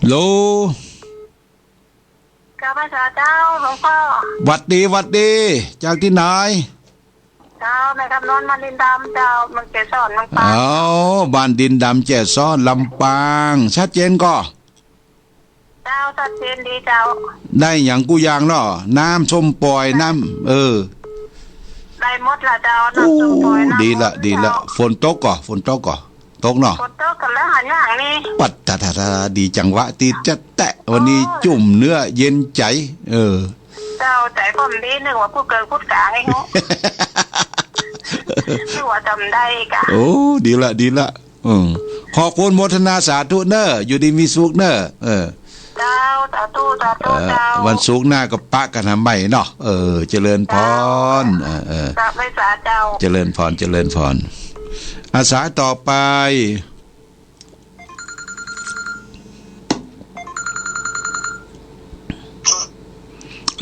โหล กราบไหว้สาเจ้าหลวงป้อ หวัดดี หวัดดี จากตี้ไหน เจ้า แม่คำนวณ บ้านดินดำเจ้า เมืองแจ้ซ้อน ลำปาง อ้าว บ้านดินดำ แจ้ซ้อน ลำปาง ชัดเจนก่อ เจ้า ชัดเจนดีเจ้า ได้หยังกู้อย่างเนาะ น้ำส้มป่อย น้ำ เออ ได้หมดละเจ้า น้ำส้มป่อย โอ้ น้ำ ดีละ ดีละ ฝนตกก่อ ฝนตกก่อ ตกเนาะ ฝนตกก๋ำลังหันอย่างนี้ ปัดตะตะตะ ดีจังหวะตี้จะแตะ วันนี้จุ่มเนื้อเย็นใจ๋ เออ เจ้า ใจ๋ผมดี นึกว่าพูดเกินพูดกลางไอ้หนู นึกว่าจ๋ำได้กะ โอ้ ดีละ ดีละ อืม ขอบคุณ โมทนาสาธุเน้อ อยู่ดีมีสุขเน้อ เออ เจ้า สาธุ สาธุ เออ เจ้า วันศุกร์หน้าก็ปะกั๋นหาใหม่เนาะ เออ เจริญพร เจ้า เออ เออ กราบไหว้สาเจ้า เจริญพร เจริญพร อ่ะ สายต่อไป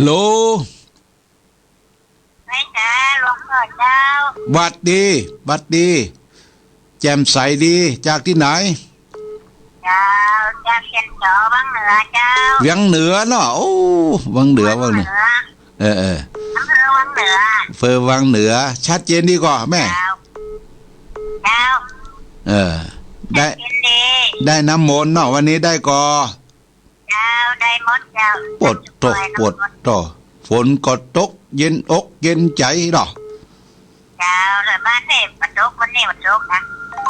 โหล ไหว้สาหลวงป้อเจ้า หวัดดี หวัดดี แจ่มใสดี จากตี้ไหน เจ้า จากเชียงจอ วังเหนือเจ้า วังเหนือเนาะ โอ้ วังเหนือ วังเหนือ วังเหนือ เออ เออ อำเภอวังเหนือ อำเภอวังเหนือ ชัดเจนดีก่อแม่ เจ้า เจ้า เออ ได้ ชัดเจนดี ได้น้ำมนต์เนาะ วันนี้ได้ก่อ เจ้า ได้หมดเจ้า โปดโต โปดโต ฝนก็ตก เย็นอกเย็นใจ๋เนาะ เจ้า แต่บ้านนี่บ่ตก วันนี้บ่ตกนะ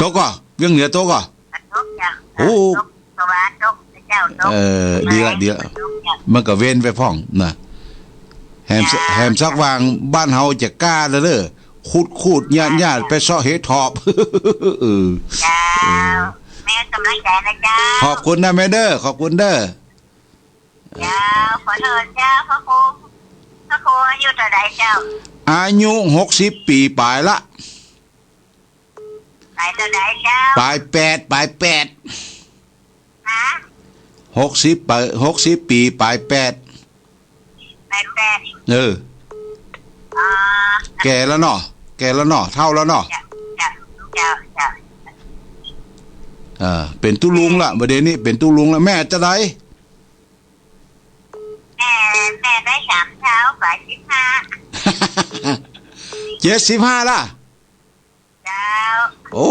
ตกก่อ เวียงเหนือตกก่อ บ่ตกเจ้า โอ้ ตก ก็ว่าตก เจ้าตก เออ ดีละ ดีละ บ่ตกเจ้า มันก็เว้นไปพ่องนะ แหม เจ้า แหมสักว่างบ้านเฮาจะกล้าแล้วเด้อ ขุดๆ หญ้าๆ ไปเซาะเห็ดถอบ เออ เจ้า เออ แม่กำลังใจ๋นะเจ้า ขอบคุณนะแม่เด้อ ขอบคุณเด้อ เจ้า ขอโทษเจ้า พระครู พระครูอายุเท่าใดเจ้า อายุหกสิบปี๋ป๋ายละ ป๋ายเท่าใดเจ้า ป๋ายแปด ป๋ายแปด ฮะ หกสิบป๋าย หกสิบปี๋ป๋ายแปด ป๋ายแปด เออ อ๋อ แก่แล้วเนาะ แก่แล้วเนาะ เฒ่าแล้วเนาะ เจ้า เจ้า เจ้า เจ้า เออ เป๋นตุ๊ลุงละ บ่าเดี่ยวนี้เป๋นตุ๊ลุงละ แม่เท่าใด แม่ แม่ได้สามเฒ่า ป๋ายสิบห้า เจ็ดสิบห้าละ เจ้า โอ้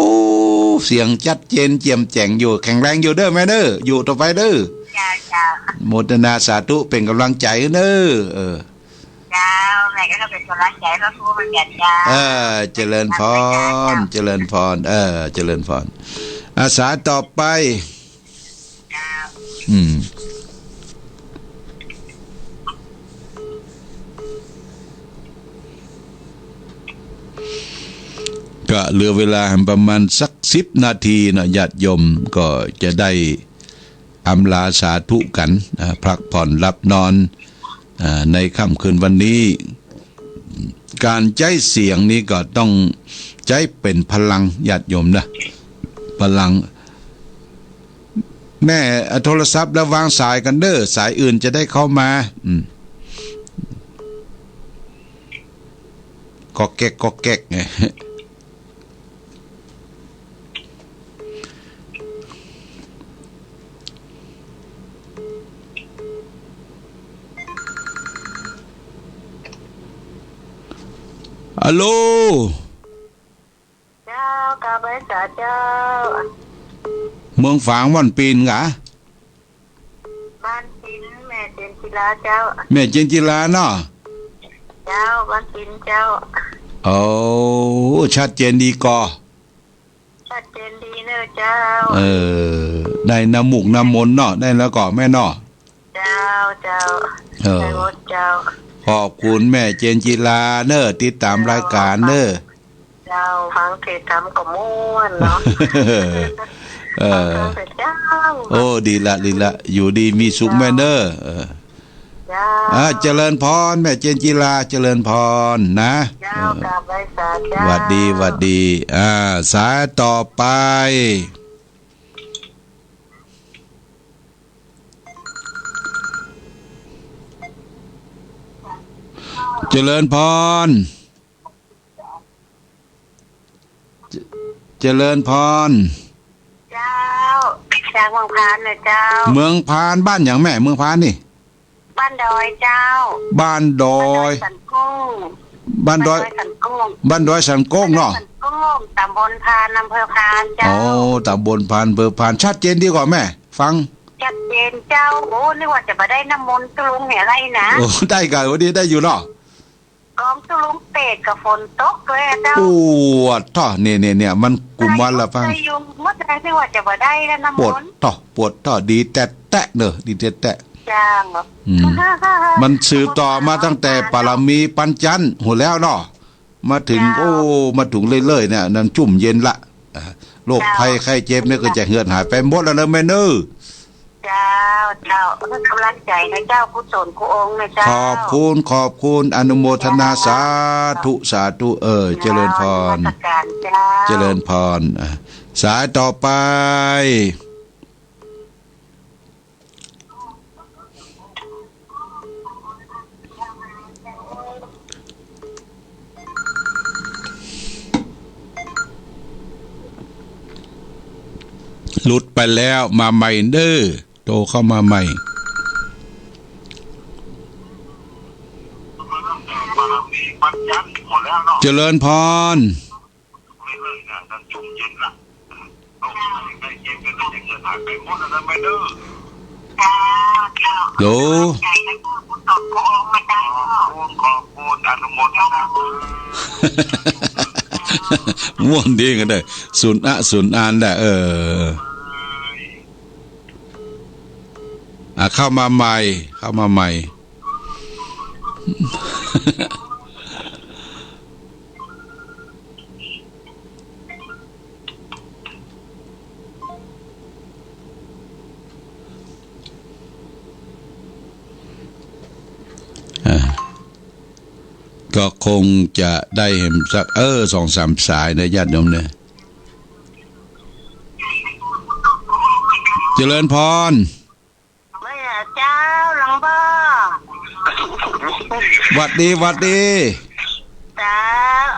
เสียงชัดเจนแจ่มแจ้งอยู่ แข็งแรงอยู่เด้อแม่เด้อ อยู่ต่อไปเด้อ เจ้า เจ้า โมทนาสาธุ เป๋นก๋ำลังใจ๋เด้อ เออ เจ้า แม่ก็เป๋นก๋ำลังใจ๋พระครูเหมือนกั๋นเจ้า เออ เจริญพร เจริญพร เออ เจริญพร อา สายต่อไป อืม ก็เหลือเวลาประมาณสักสิบนาทีเนาะ ญาติโยมก็จะได้อำลาสาธุกั๋น อ่า พักผ่อนหลับนอน อ่า ในค่ำคืนวันนี้ ก๋านใจ๊เสียงนี่ก็ต้องใจ๊เป๋นพลัง ญาติโยมนะ พลัง แม่ อ่ะ โทรศัพท์แล้ววางสายกั๋นเด้อ สายอื่นจะได้เข้ามา อืม ก๊อกแก๊ก ก๊อกแก๊ก ไง ฮัลโหล เจ้า กราบไหว้สาเจ้า เมืองฝางบ้านปินกา บ้านปิน แม่เจนจิลาเจ้า แม่เจนจิลาเนาะ เจ้า บ้านปินเจ้า โอ้ ชัดเจนดีก่อ ชัดเจนดีเน่อเจ้า เออ ได้น้ำมูกน้ำมนต์เนาะ ได้แล้วก่อแม่เนาะ เจ้า เจ้า เออ ได้หมดเจ้า ขอบคุณแม่เจนจิลาเน่อ ติดต๋ามรายก๋านเน่อ เจ้า ฟังเทศน์ธรรมก็ม่วนเนาะ เออ ฟังเถอะเจ้า โอ้ ดีละ ดีละ อยู่ดีมีสุขแม่เน่อ เออ เจ้า อ่า เจริญพร แม่เจนจิลา เจริญพรนะ เจ้า เออ กราบไหว้สาเจ้า หวัดดี หวัดดี อ่า สายต่อไป เจริญพร เจ- เจริญพร เจ้า จากเมืองพานนะเจ้า เมืองพาน บ้านหยังแม่ เมืองพานนี่ บ้านดอยเจ้า บ้านดอย บ้านดอยสันโก้ง บ้านดอย บ้านดอยสันโก้ง บ้านดอยสันโก้งเนาะ บ้านดอยสันโก้ง ต๋ำบลพาน อำเภอพาน เจ้า โอ้ ต๋ำบลพาน อำเภอพาน ชัดเจนดีก่อแม่ ฟัง ชัดเจนเจ้า โอ้ นึกว่าจะบ่ได้น้ำมนต์ตุ๊ลุงเนี่ยอะไรนะ โอ้ ได้ก่อ วันนี้ได้อยู่เนาะ กองตุ๊ลุงเปรตกับฝนตกเลยอะเจ้า ปวดท้อ เนี่ย เนี่ย เนี่ย มันกุมารละฟัง ใส่ยุงหมดเลย นึกว่าจะบ่ได้แล้วน้ำมนต์ ปวดท้อ ปวดท้อ ดีแต๊ๆ เน่อ ดีแต๊ๆ จ้างเหรอ อืม มันสืบต่อมาตั้งแต่ปารมีปัญจันทร์หั้นแล้วเนาะ มาถึง เจ้า โอ้ มาถึงเรื่อยๆ เนี่ย นั้นชุ่มเย็นละ อ่า โรคภัย เจ้า ไข้เจ็บเนี่ยก็จะเหือดหายไปหมดแล้วเน่อแม่เน่อ เจ้า เจ้า เพื่อกำลังใจ๋นะเจ้า กุศลกู้องค์นะเจ้า ขอบคุณ ขอบคุณ อนุโมทนา เจ้า สาธุ สาธุ เออ เจริญพร นมัสการเจ้า เจริญพร อ่ะ สายต่อไป หลุดไปแล้ว มาใหม่เน่อ โทรเข้ามาใหม่ เจริญพร เออ โหล ม่วนดีกั๋นเน่อ สุนอะสุนอานแหละ เออ อ่ะ เข้ามาใหม่ เข้ามาใหม่ อ่า ก็คงจะได้หันสัก เออ สองสามสายนะ ญาติโยมเน่อ เจริญพร เมื่อเจ๊าหลวงป้อ หวัดดี หวัดดี เจ๊า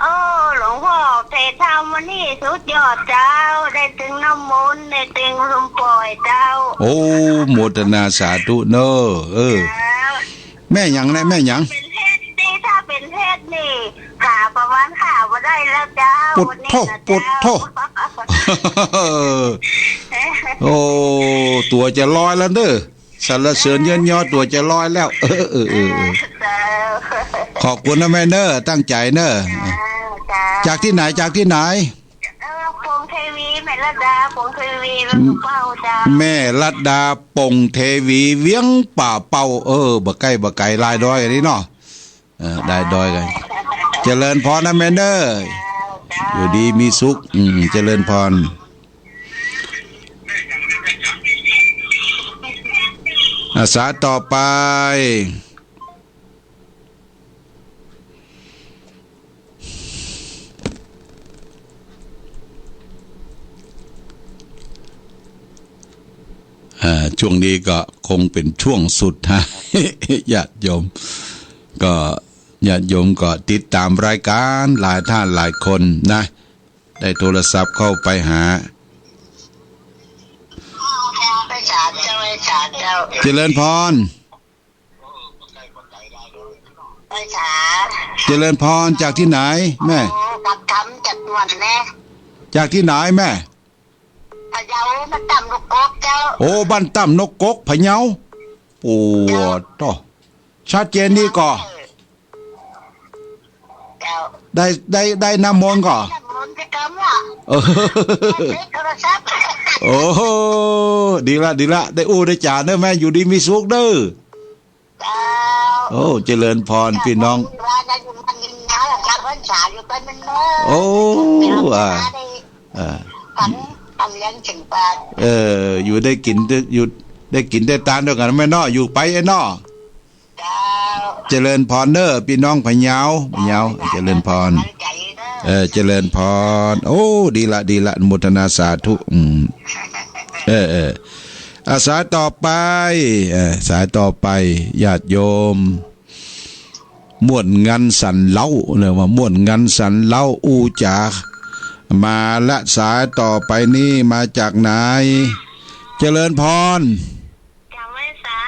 โอ้ หลวงป้อเทศน์ธรรมวันนี้สุดยอดเจ๊า ได้ตึงน้ำมนต์ ได้ตึงลมปล่อยเจ๊า โอ้ โมทนาสาธุเน่อ เออ เจ๊า แม่หยังนะ แม่หยัง เป๋นเทศน์นี่ ถ้าเป๋นเทศน์นี่ ข้าประมาณข้าบ่ได้แล้วเจ๊า ปุดโธ วันนี้นะ ปุดโธ เจ๊า โอ้ ตั๋วจะลอยแล้วเน่อ สรรเสริญเยินยอ ตั๋วจะลอยแล้ว เออ เออ เออ เออ เจ้า ขอบคุณนะแม่เน่อ ตั้งใจ๋เน่อ เจ้า เจ้า จากตี้ไหน จากตี้ไหน เออ ปงเทวี แม่รัตดา ปงเทวี แม่เฝ้าเจ้า แม่รัตดา ปงเทวี เวียงป่าเป้า เออ บ่ใก้บ่ไก๋ ลายดอยอันนี้เนาะ เออ ลายดอยกั๋น เจริญพรนะแม่เน่อ เจ้า อยู่ดีมีสุข อืม เจริญพร อ่ะ สายต่อไป อ่า ช่วงนี้ก็คงเป๋นช่วงสุดท้าย ญาติโยม ก็ญาติโยมก็ติดต๋ามรายก๋านหลายท่านหลายคนนะ ได้โทรศัพท์เข้าไปหา เจ้า เจ้า เจ้า เจริญพร เจริญพร จากตี้ไหนแม่ โอ้ กลับคำจากนวลแน่ จากตี้ไหนแม่ พะเยา บ้านต่ำนกกกเจ้า โอ้ บ้านต่ำนกกก พะเยา โอ้ เจ้า โธ่ ชัดเจนดีก่อ เจ้า ได้ ได้ ได้น้ำมนต์ก่อ น้ำมนต์จะกำละ เออ เช็คโทรศัพท์ โอ้ ดีละ ดีละ ได้อู้ได้จ๋าเน่อแม่ อยู่ดีมีสุขเน่อ เจ้า โอ้ เจริญพร พี่น้อง ว่าได้อยู่มันนินนะ จำพรรษาอยู่ไปมันเนอะ โอ้ เดี๋ยว อ่า จะได้ อ่า ฝัน ฝันเลี้ยงถึงปลา เออ อยู่ได้กิ๋นได้ อยู่ได้กิ๋นได้ตานตวยกั๋นแม่เนาะ อยู่ไปไอ้เนาะ เจ้า เจริญพรเน่อ พี่น้องพะเยา พะเยา เจริญพร เออ เจริญพร โอ้ ดีละ ดีละ อนุโมทนาสาธุ อืม เออ เออ อ่ะ สายต่อไป เออ สายต่อไป ญาติโยม ม่วนงันสันเล้า เรียกว่าม่วนงันสันเล้า อู้จ๋า มาละ สายต่อไปนี้มาจากไหน เจริญพร จากแม่สา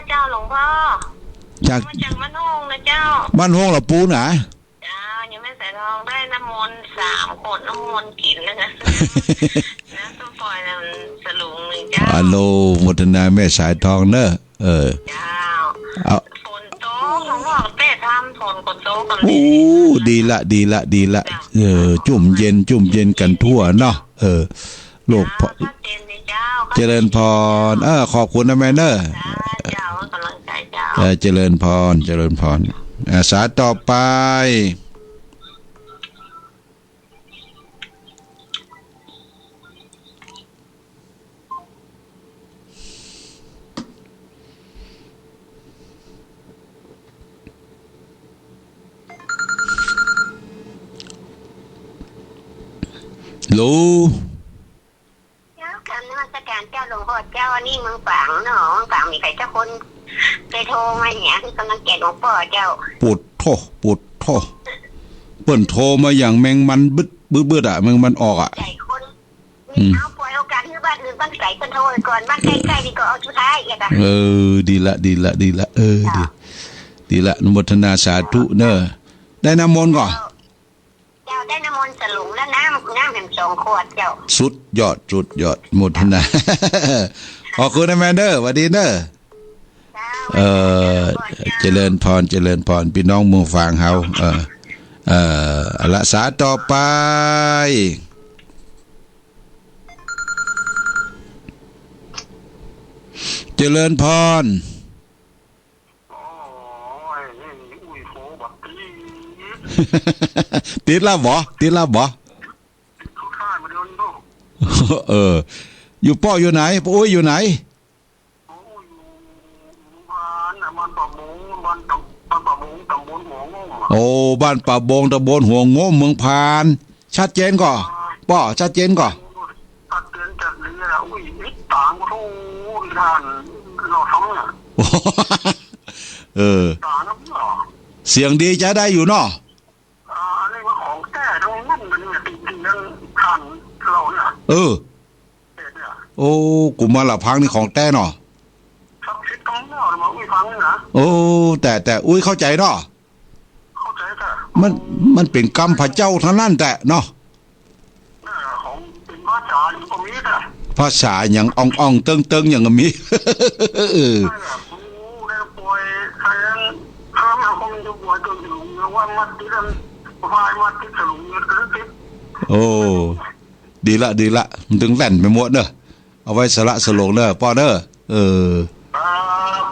เจ้าหลวงป้อ จาก มาจากบ้านโฮงนะเจ้า บ้านโฮงละปูนหนา เจ้า ยังแม่สายทองได้น้ำมนต์สามขวดน้ำมนต์กิ๋นแล้วนะ น้ำส้มปล่อยน่ะมันสลุงหนึ่งเจ้า อนุโมทนาแม่สายทองเน่อ เออ เจ้า เอา ฝนตก หลวงป้อ แปดทำฝนก็ตกกั๋น โอ้ ดีละ ดีละ ดีละ เจ้า เออ จุ่มเย็น จุ่มเย็นกั๋นทั่วเนาะ เออ โลก เจ้า เจริญพร เออ ขอบคุณนะแม่เน่อ เจ้า กำลังใจเจ้า เออ เจริญพร เจริญพร อ่า สายต่อไป ฮัลโหล เจ้า กราบนมัสการเจ้าหลวงป้อเจ้า อันนี้เมืองฝางเนาะ เมืองฝางมีใผเจ้าคน เกยโทรมาเนี่ย คือกำลังแกะหลวงป้อเจ้า ปุดโธ ปุดโธ เปิ้นโทรมาอย่างแมงมันบึด บึด บึดอะ แมงมันออกอะ ใหญ่คน อืม เอาปล่อยโอกาสหื้อบ้านอื่นบ้านไก๋เปิ้นโทรก่อน บ้านใก้ๆ นี่ก็เอาสุดท้ายเอียดอะ เออ ดีละ ดีละ ดีละ เออ ดี เจ้า ดีละ อนุโมทนาสาธุเน่อ ได้น้ำมนต์ก่อ เจ้า เจ้า ได้น้ำมนต์สลุงแล้วน้ำ น้ำแหมสองขวดเจ้า สุดยอด สุดยอด โมทนา ขอบคุณนะแม่เด้อ หวัดดีเด้อ เจ้า เอ่อ เจริญพร เจริญพร พี่น้องเมืองฝางเฮา เอ่อ เอ่อ เอาละ สายต่อไป เจริญพร โอ้ย นี่อุ้ยโฟบักตี้ ติดแล้วบ่ ติดแล้วบ่ ติดทุกท่านมาเดินดู เออ อยู่ป้ออยู่ไหน ป้ออุ๊ยอยู่ไหน โอ้ย อยู่ อยู่บ้านน่ะ บ้านป่าบง บ้านตำ บ้านป่าบง ตำบลหัวงมอะ โอ้ บ้านป่าบง ตำบลหัวงม เมืองพาน ชัดเจนก่อ ป้อ ชัดเจนก่อ ชัดเจนจัดเลยอะ อุ้ย อิดต่าง โอ้โห ท่าน เราทำเนี่ย เออ ต่างกันเหรอ เสียงดีใจ๊ได้อยู่เนาะ อ่า อันนี้ว่าของแท้ทั้งนั้น มันเนี่ย จริงๆ นั้นท่านเราเนี่ย เออ เนี่ย โอ้ กุมารพังนี่ของแท้เนาะ ศักดิ์สิทธิ์ทั้งหมดมาอุ้ยฟังนี่นะ โอ้ แต่ แต่อุ๊ยเข้าใจ๋เนาะ เข้าใจ๋จ้ะ มัน มันเป๋นกำพระเจ้าทั้งนั้นแต๊เนาะ น่ะ ของเป๋นภาษาอย่างก็มีจ้ะ ภาษาอย่างอ่องๆ เติงๆ อย่างก็มี เออ ใช่อะ กูเนี่ยป่วยใครนั้น ถ้ามันคงจะป่วยจนถึงว่ามัดติดกัน พายมัดติดสลุงเนี่ย ติด โอ้ ดีละ ดีละ มันตึงแล่นไปหมดเนอะ เอาไว้สละสลงเนอะ ป้อเนอะ เออ ครับ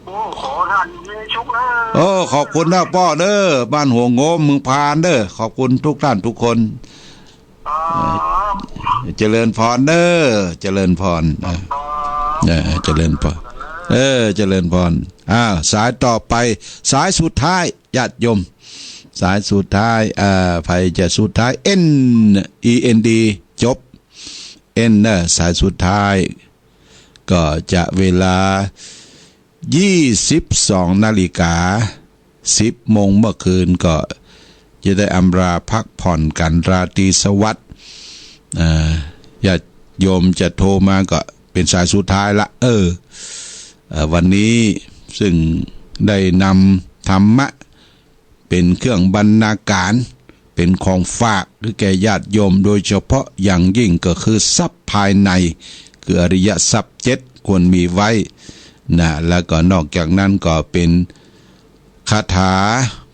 โอ้ ขอท่านมีโชคนะ เออ ขอบคุณนะป้อเนอะ บ้านหัวงม เมืองพานเนอะ ขอบคุณทุกท่านทุกคน ครับ เจริญพรเนอะ เจริญพร เออ ครับ เออ เจริญพร เออ เจริญพร อ้าว สายต่อไป สายสุดท้าย ญาติโยม สายสุดท้าย อ่า ใผจะสุดท้าย เอ็น อี เอ็น ดี จบ เอ็นเนอะ สายสุดท้าย ก็จะเวลา ยี่สิบสองนาฬิกา สิบโมงเมื่อคืน ก็จะได้อำลาพักผ่อนกั๋น ราตรีสวัสดิ์ อ่า ญาติโยมจะโทรมาก็เป๋นสายสุดท้ายละ เออ เอ่อ วันนี้ซึ่งได้นำธรรมะ เป๋นเครื่องบรรณาการ เป๋นของฝากหื้อแก่ญาติโยม โดยเฉพาะอย่างยิ่งก็คือทรัพย์ภายใน คืออริยทรัพย์เจ็ดควรมีไว้นะ แล้วก็นอกจากนั้นก็เป๋นคาถา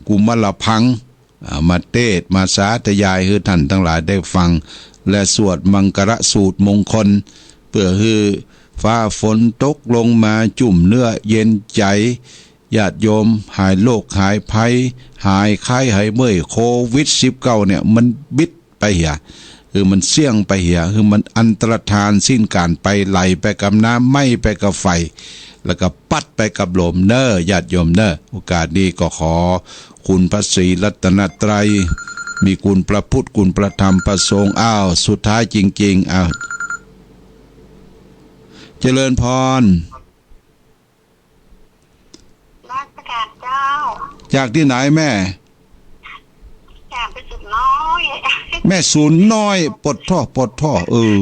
กุมารพัง เอามาเตสน์มาสาธยายหื้อท่านทั้งหลายได้ฟัง และสวดมังคละสูตรมงคล เปื้อหื้อฟ้าฝนตกลงมาจุ่มเนื้อเย็นใจ๋ ญาติโยมหายโรคหายภัย หายไข้หายเมื่อย โควิดสิบเก้าเนี่ย มันบิดไปเหีย คือมันเสี้ยงไปเหีย คือมันอันตรธานสิ้นก๋านไป ไหลไปกับน้ำ ไหม้ไปกับไฟ แล้วก็ปั๊ดไปกับลมเน่อ ญาติโยมเน่อ โอกาสนี้ก็ขอคุณพระศรีรัตนตรัย มีคุณพระพุทธ คุณพระธรรม พระสงฆ์ อ้าว สุดท้ายจริงๆ อ้าว เจริญพร นมัสก๋านเจ้า จากตี้ไหนแม่ จากแม่สูนน้อย แม่สูนน้อย ปะโธ่ ปะโธ่ เออ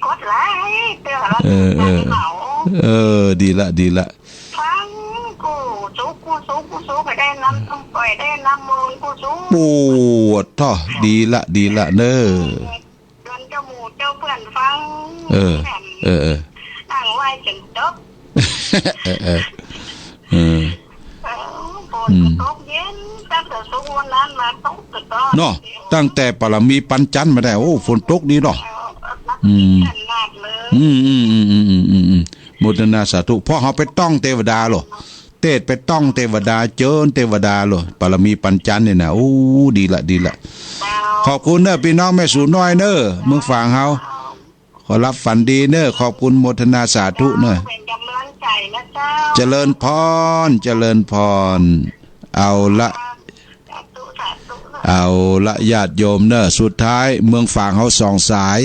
กดไลก์เตือน เออ เออ เออ ดีละ ดีละ ฟังกู้สุข กู้สุข กู้สุข ไปได้นำ ไปได้นำมูลกู้สุข ปะโธ่ ดีละ ดีละเน่อ ชวนเจ้าหมู่เจ้าเปื้อนฟัง เออ แหม เออ เออ นั่งไหว้จ๋นจบ เออ เออ เออ เออ ฝน อืม ก็ตกเย็น ตั้งแต่ช่วงวันนั้นมาตกตลอดเนาะ ตั้งแต่ปารมีปัญจันทร์มาได้ โอ้ ฝนตกดีเนาะ เออ อืม ขนาดเลย อืม อืม โมทนาสาธุ เพราะเฮาไปต้องเตวดาโล เตสน์ไปต้องเตวดา เจิญเตวดาโล ปารมีปัญจันทร์เนี่ยนะ โอ้ ดีละ ดีละ ขอบคุณเน่อ ปี้น้องแม่สูนน้อยเน่อ เมืองฝางเฮา ขอหลับฝันดีเน่อ ขอบคุณโมทนาสาธุเน่อ เป๋นก๋ำลังใจ๋นะเจ้า เจริญพร เจริญพร เอาละ สาธุ สาธุ เอาละ ญาติโยมเน่อ สุดท้าย เมืองฝางเฮาสองสาย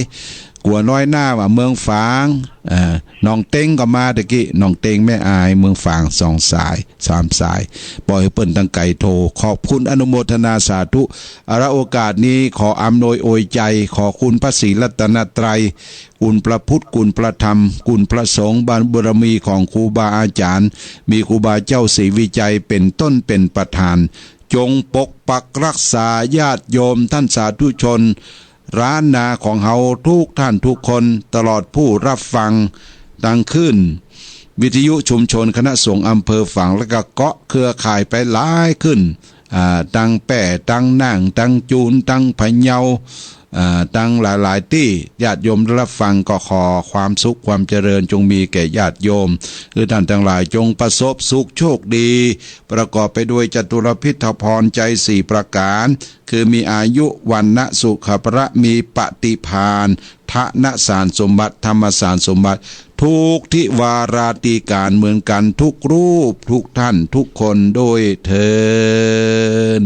กั๋วน้อยหน้าว่าเมืองฝาง เอ่อ น้องเต็งก็มาตะกี้ น้องเต็งแม่อาย เมืองฝางสองสาย สามสาย ปล่อยหื้อเปิ้นตังไก๋โทร ขอบคุณอนุโมทนาสาธุ เอาละ โอกาสนี้ขออำนวยอวยใจ๋ ขอคุณพระศรีรัตนตรัย คุณพระพุทธ คุณพระธรรม คุณพระสงฆ์ บุญบารมีของครูบาอาจ๋ารย์ มีครูบาเจ้าศรีวิชัยเป๋นต้นเป๋นประธาน จงปกปักรักษาญาติโยมต้านสาธุชน ล้านนาของเฮาทุกท่านทุกคน ตลอดผู้รับฟัง ตังคลื่นวิทยุชุมชนคณะสงฆ์อำเภอฝาง แล้วก็เกาะเครือข่ายไปหลายขึ้น อ่า ตังแป้ ตังน่าน ตังจูน ตังพะเยา อ่า ตังหลายๆ ตี้ ญาติโยมได้รับฟังก็ขอความสุขความเจริญจงมีแก่ญาติโยม คือท่านตังหลายจงประสบสุขโชคดี ประกอบไปด้วยจตุรพิธพรชัยสี่ประก๋าน คือมีอายุ วรรณะ สุขะ พละ มีปฏิภาณ ธนสารสมบัติ ธรรมสารสมบัติ ทุกทิวาราตรีก๋านเหมือนกั๋นทุกรูป ทุกท่าน ทุกคนด้วยเทอญ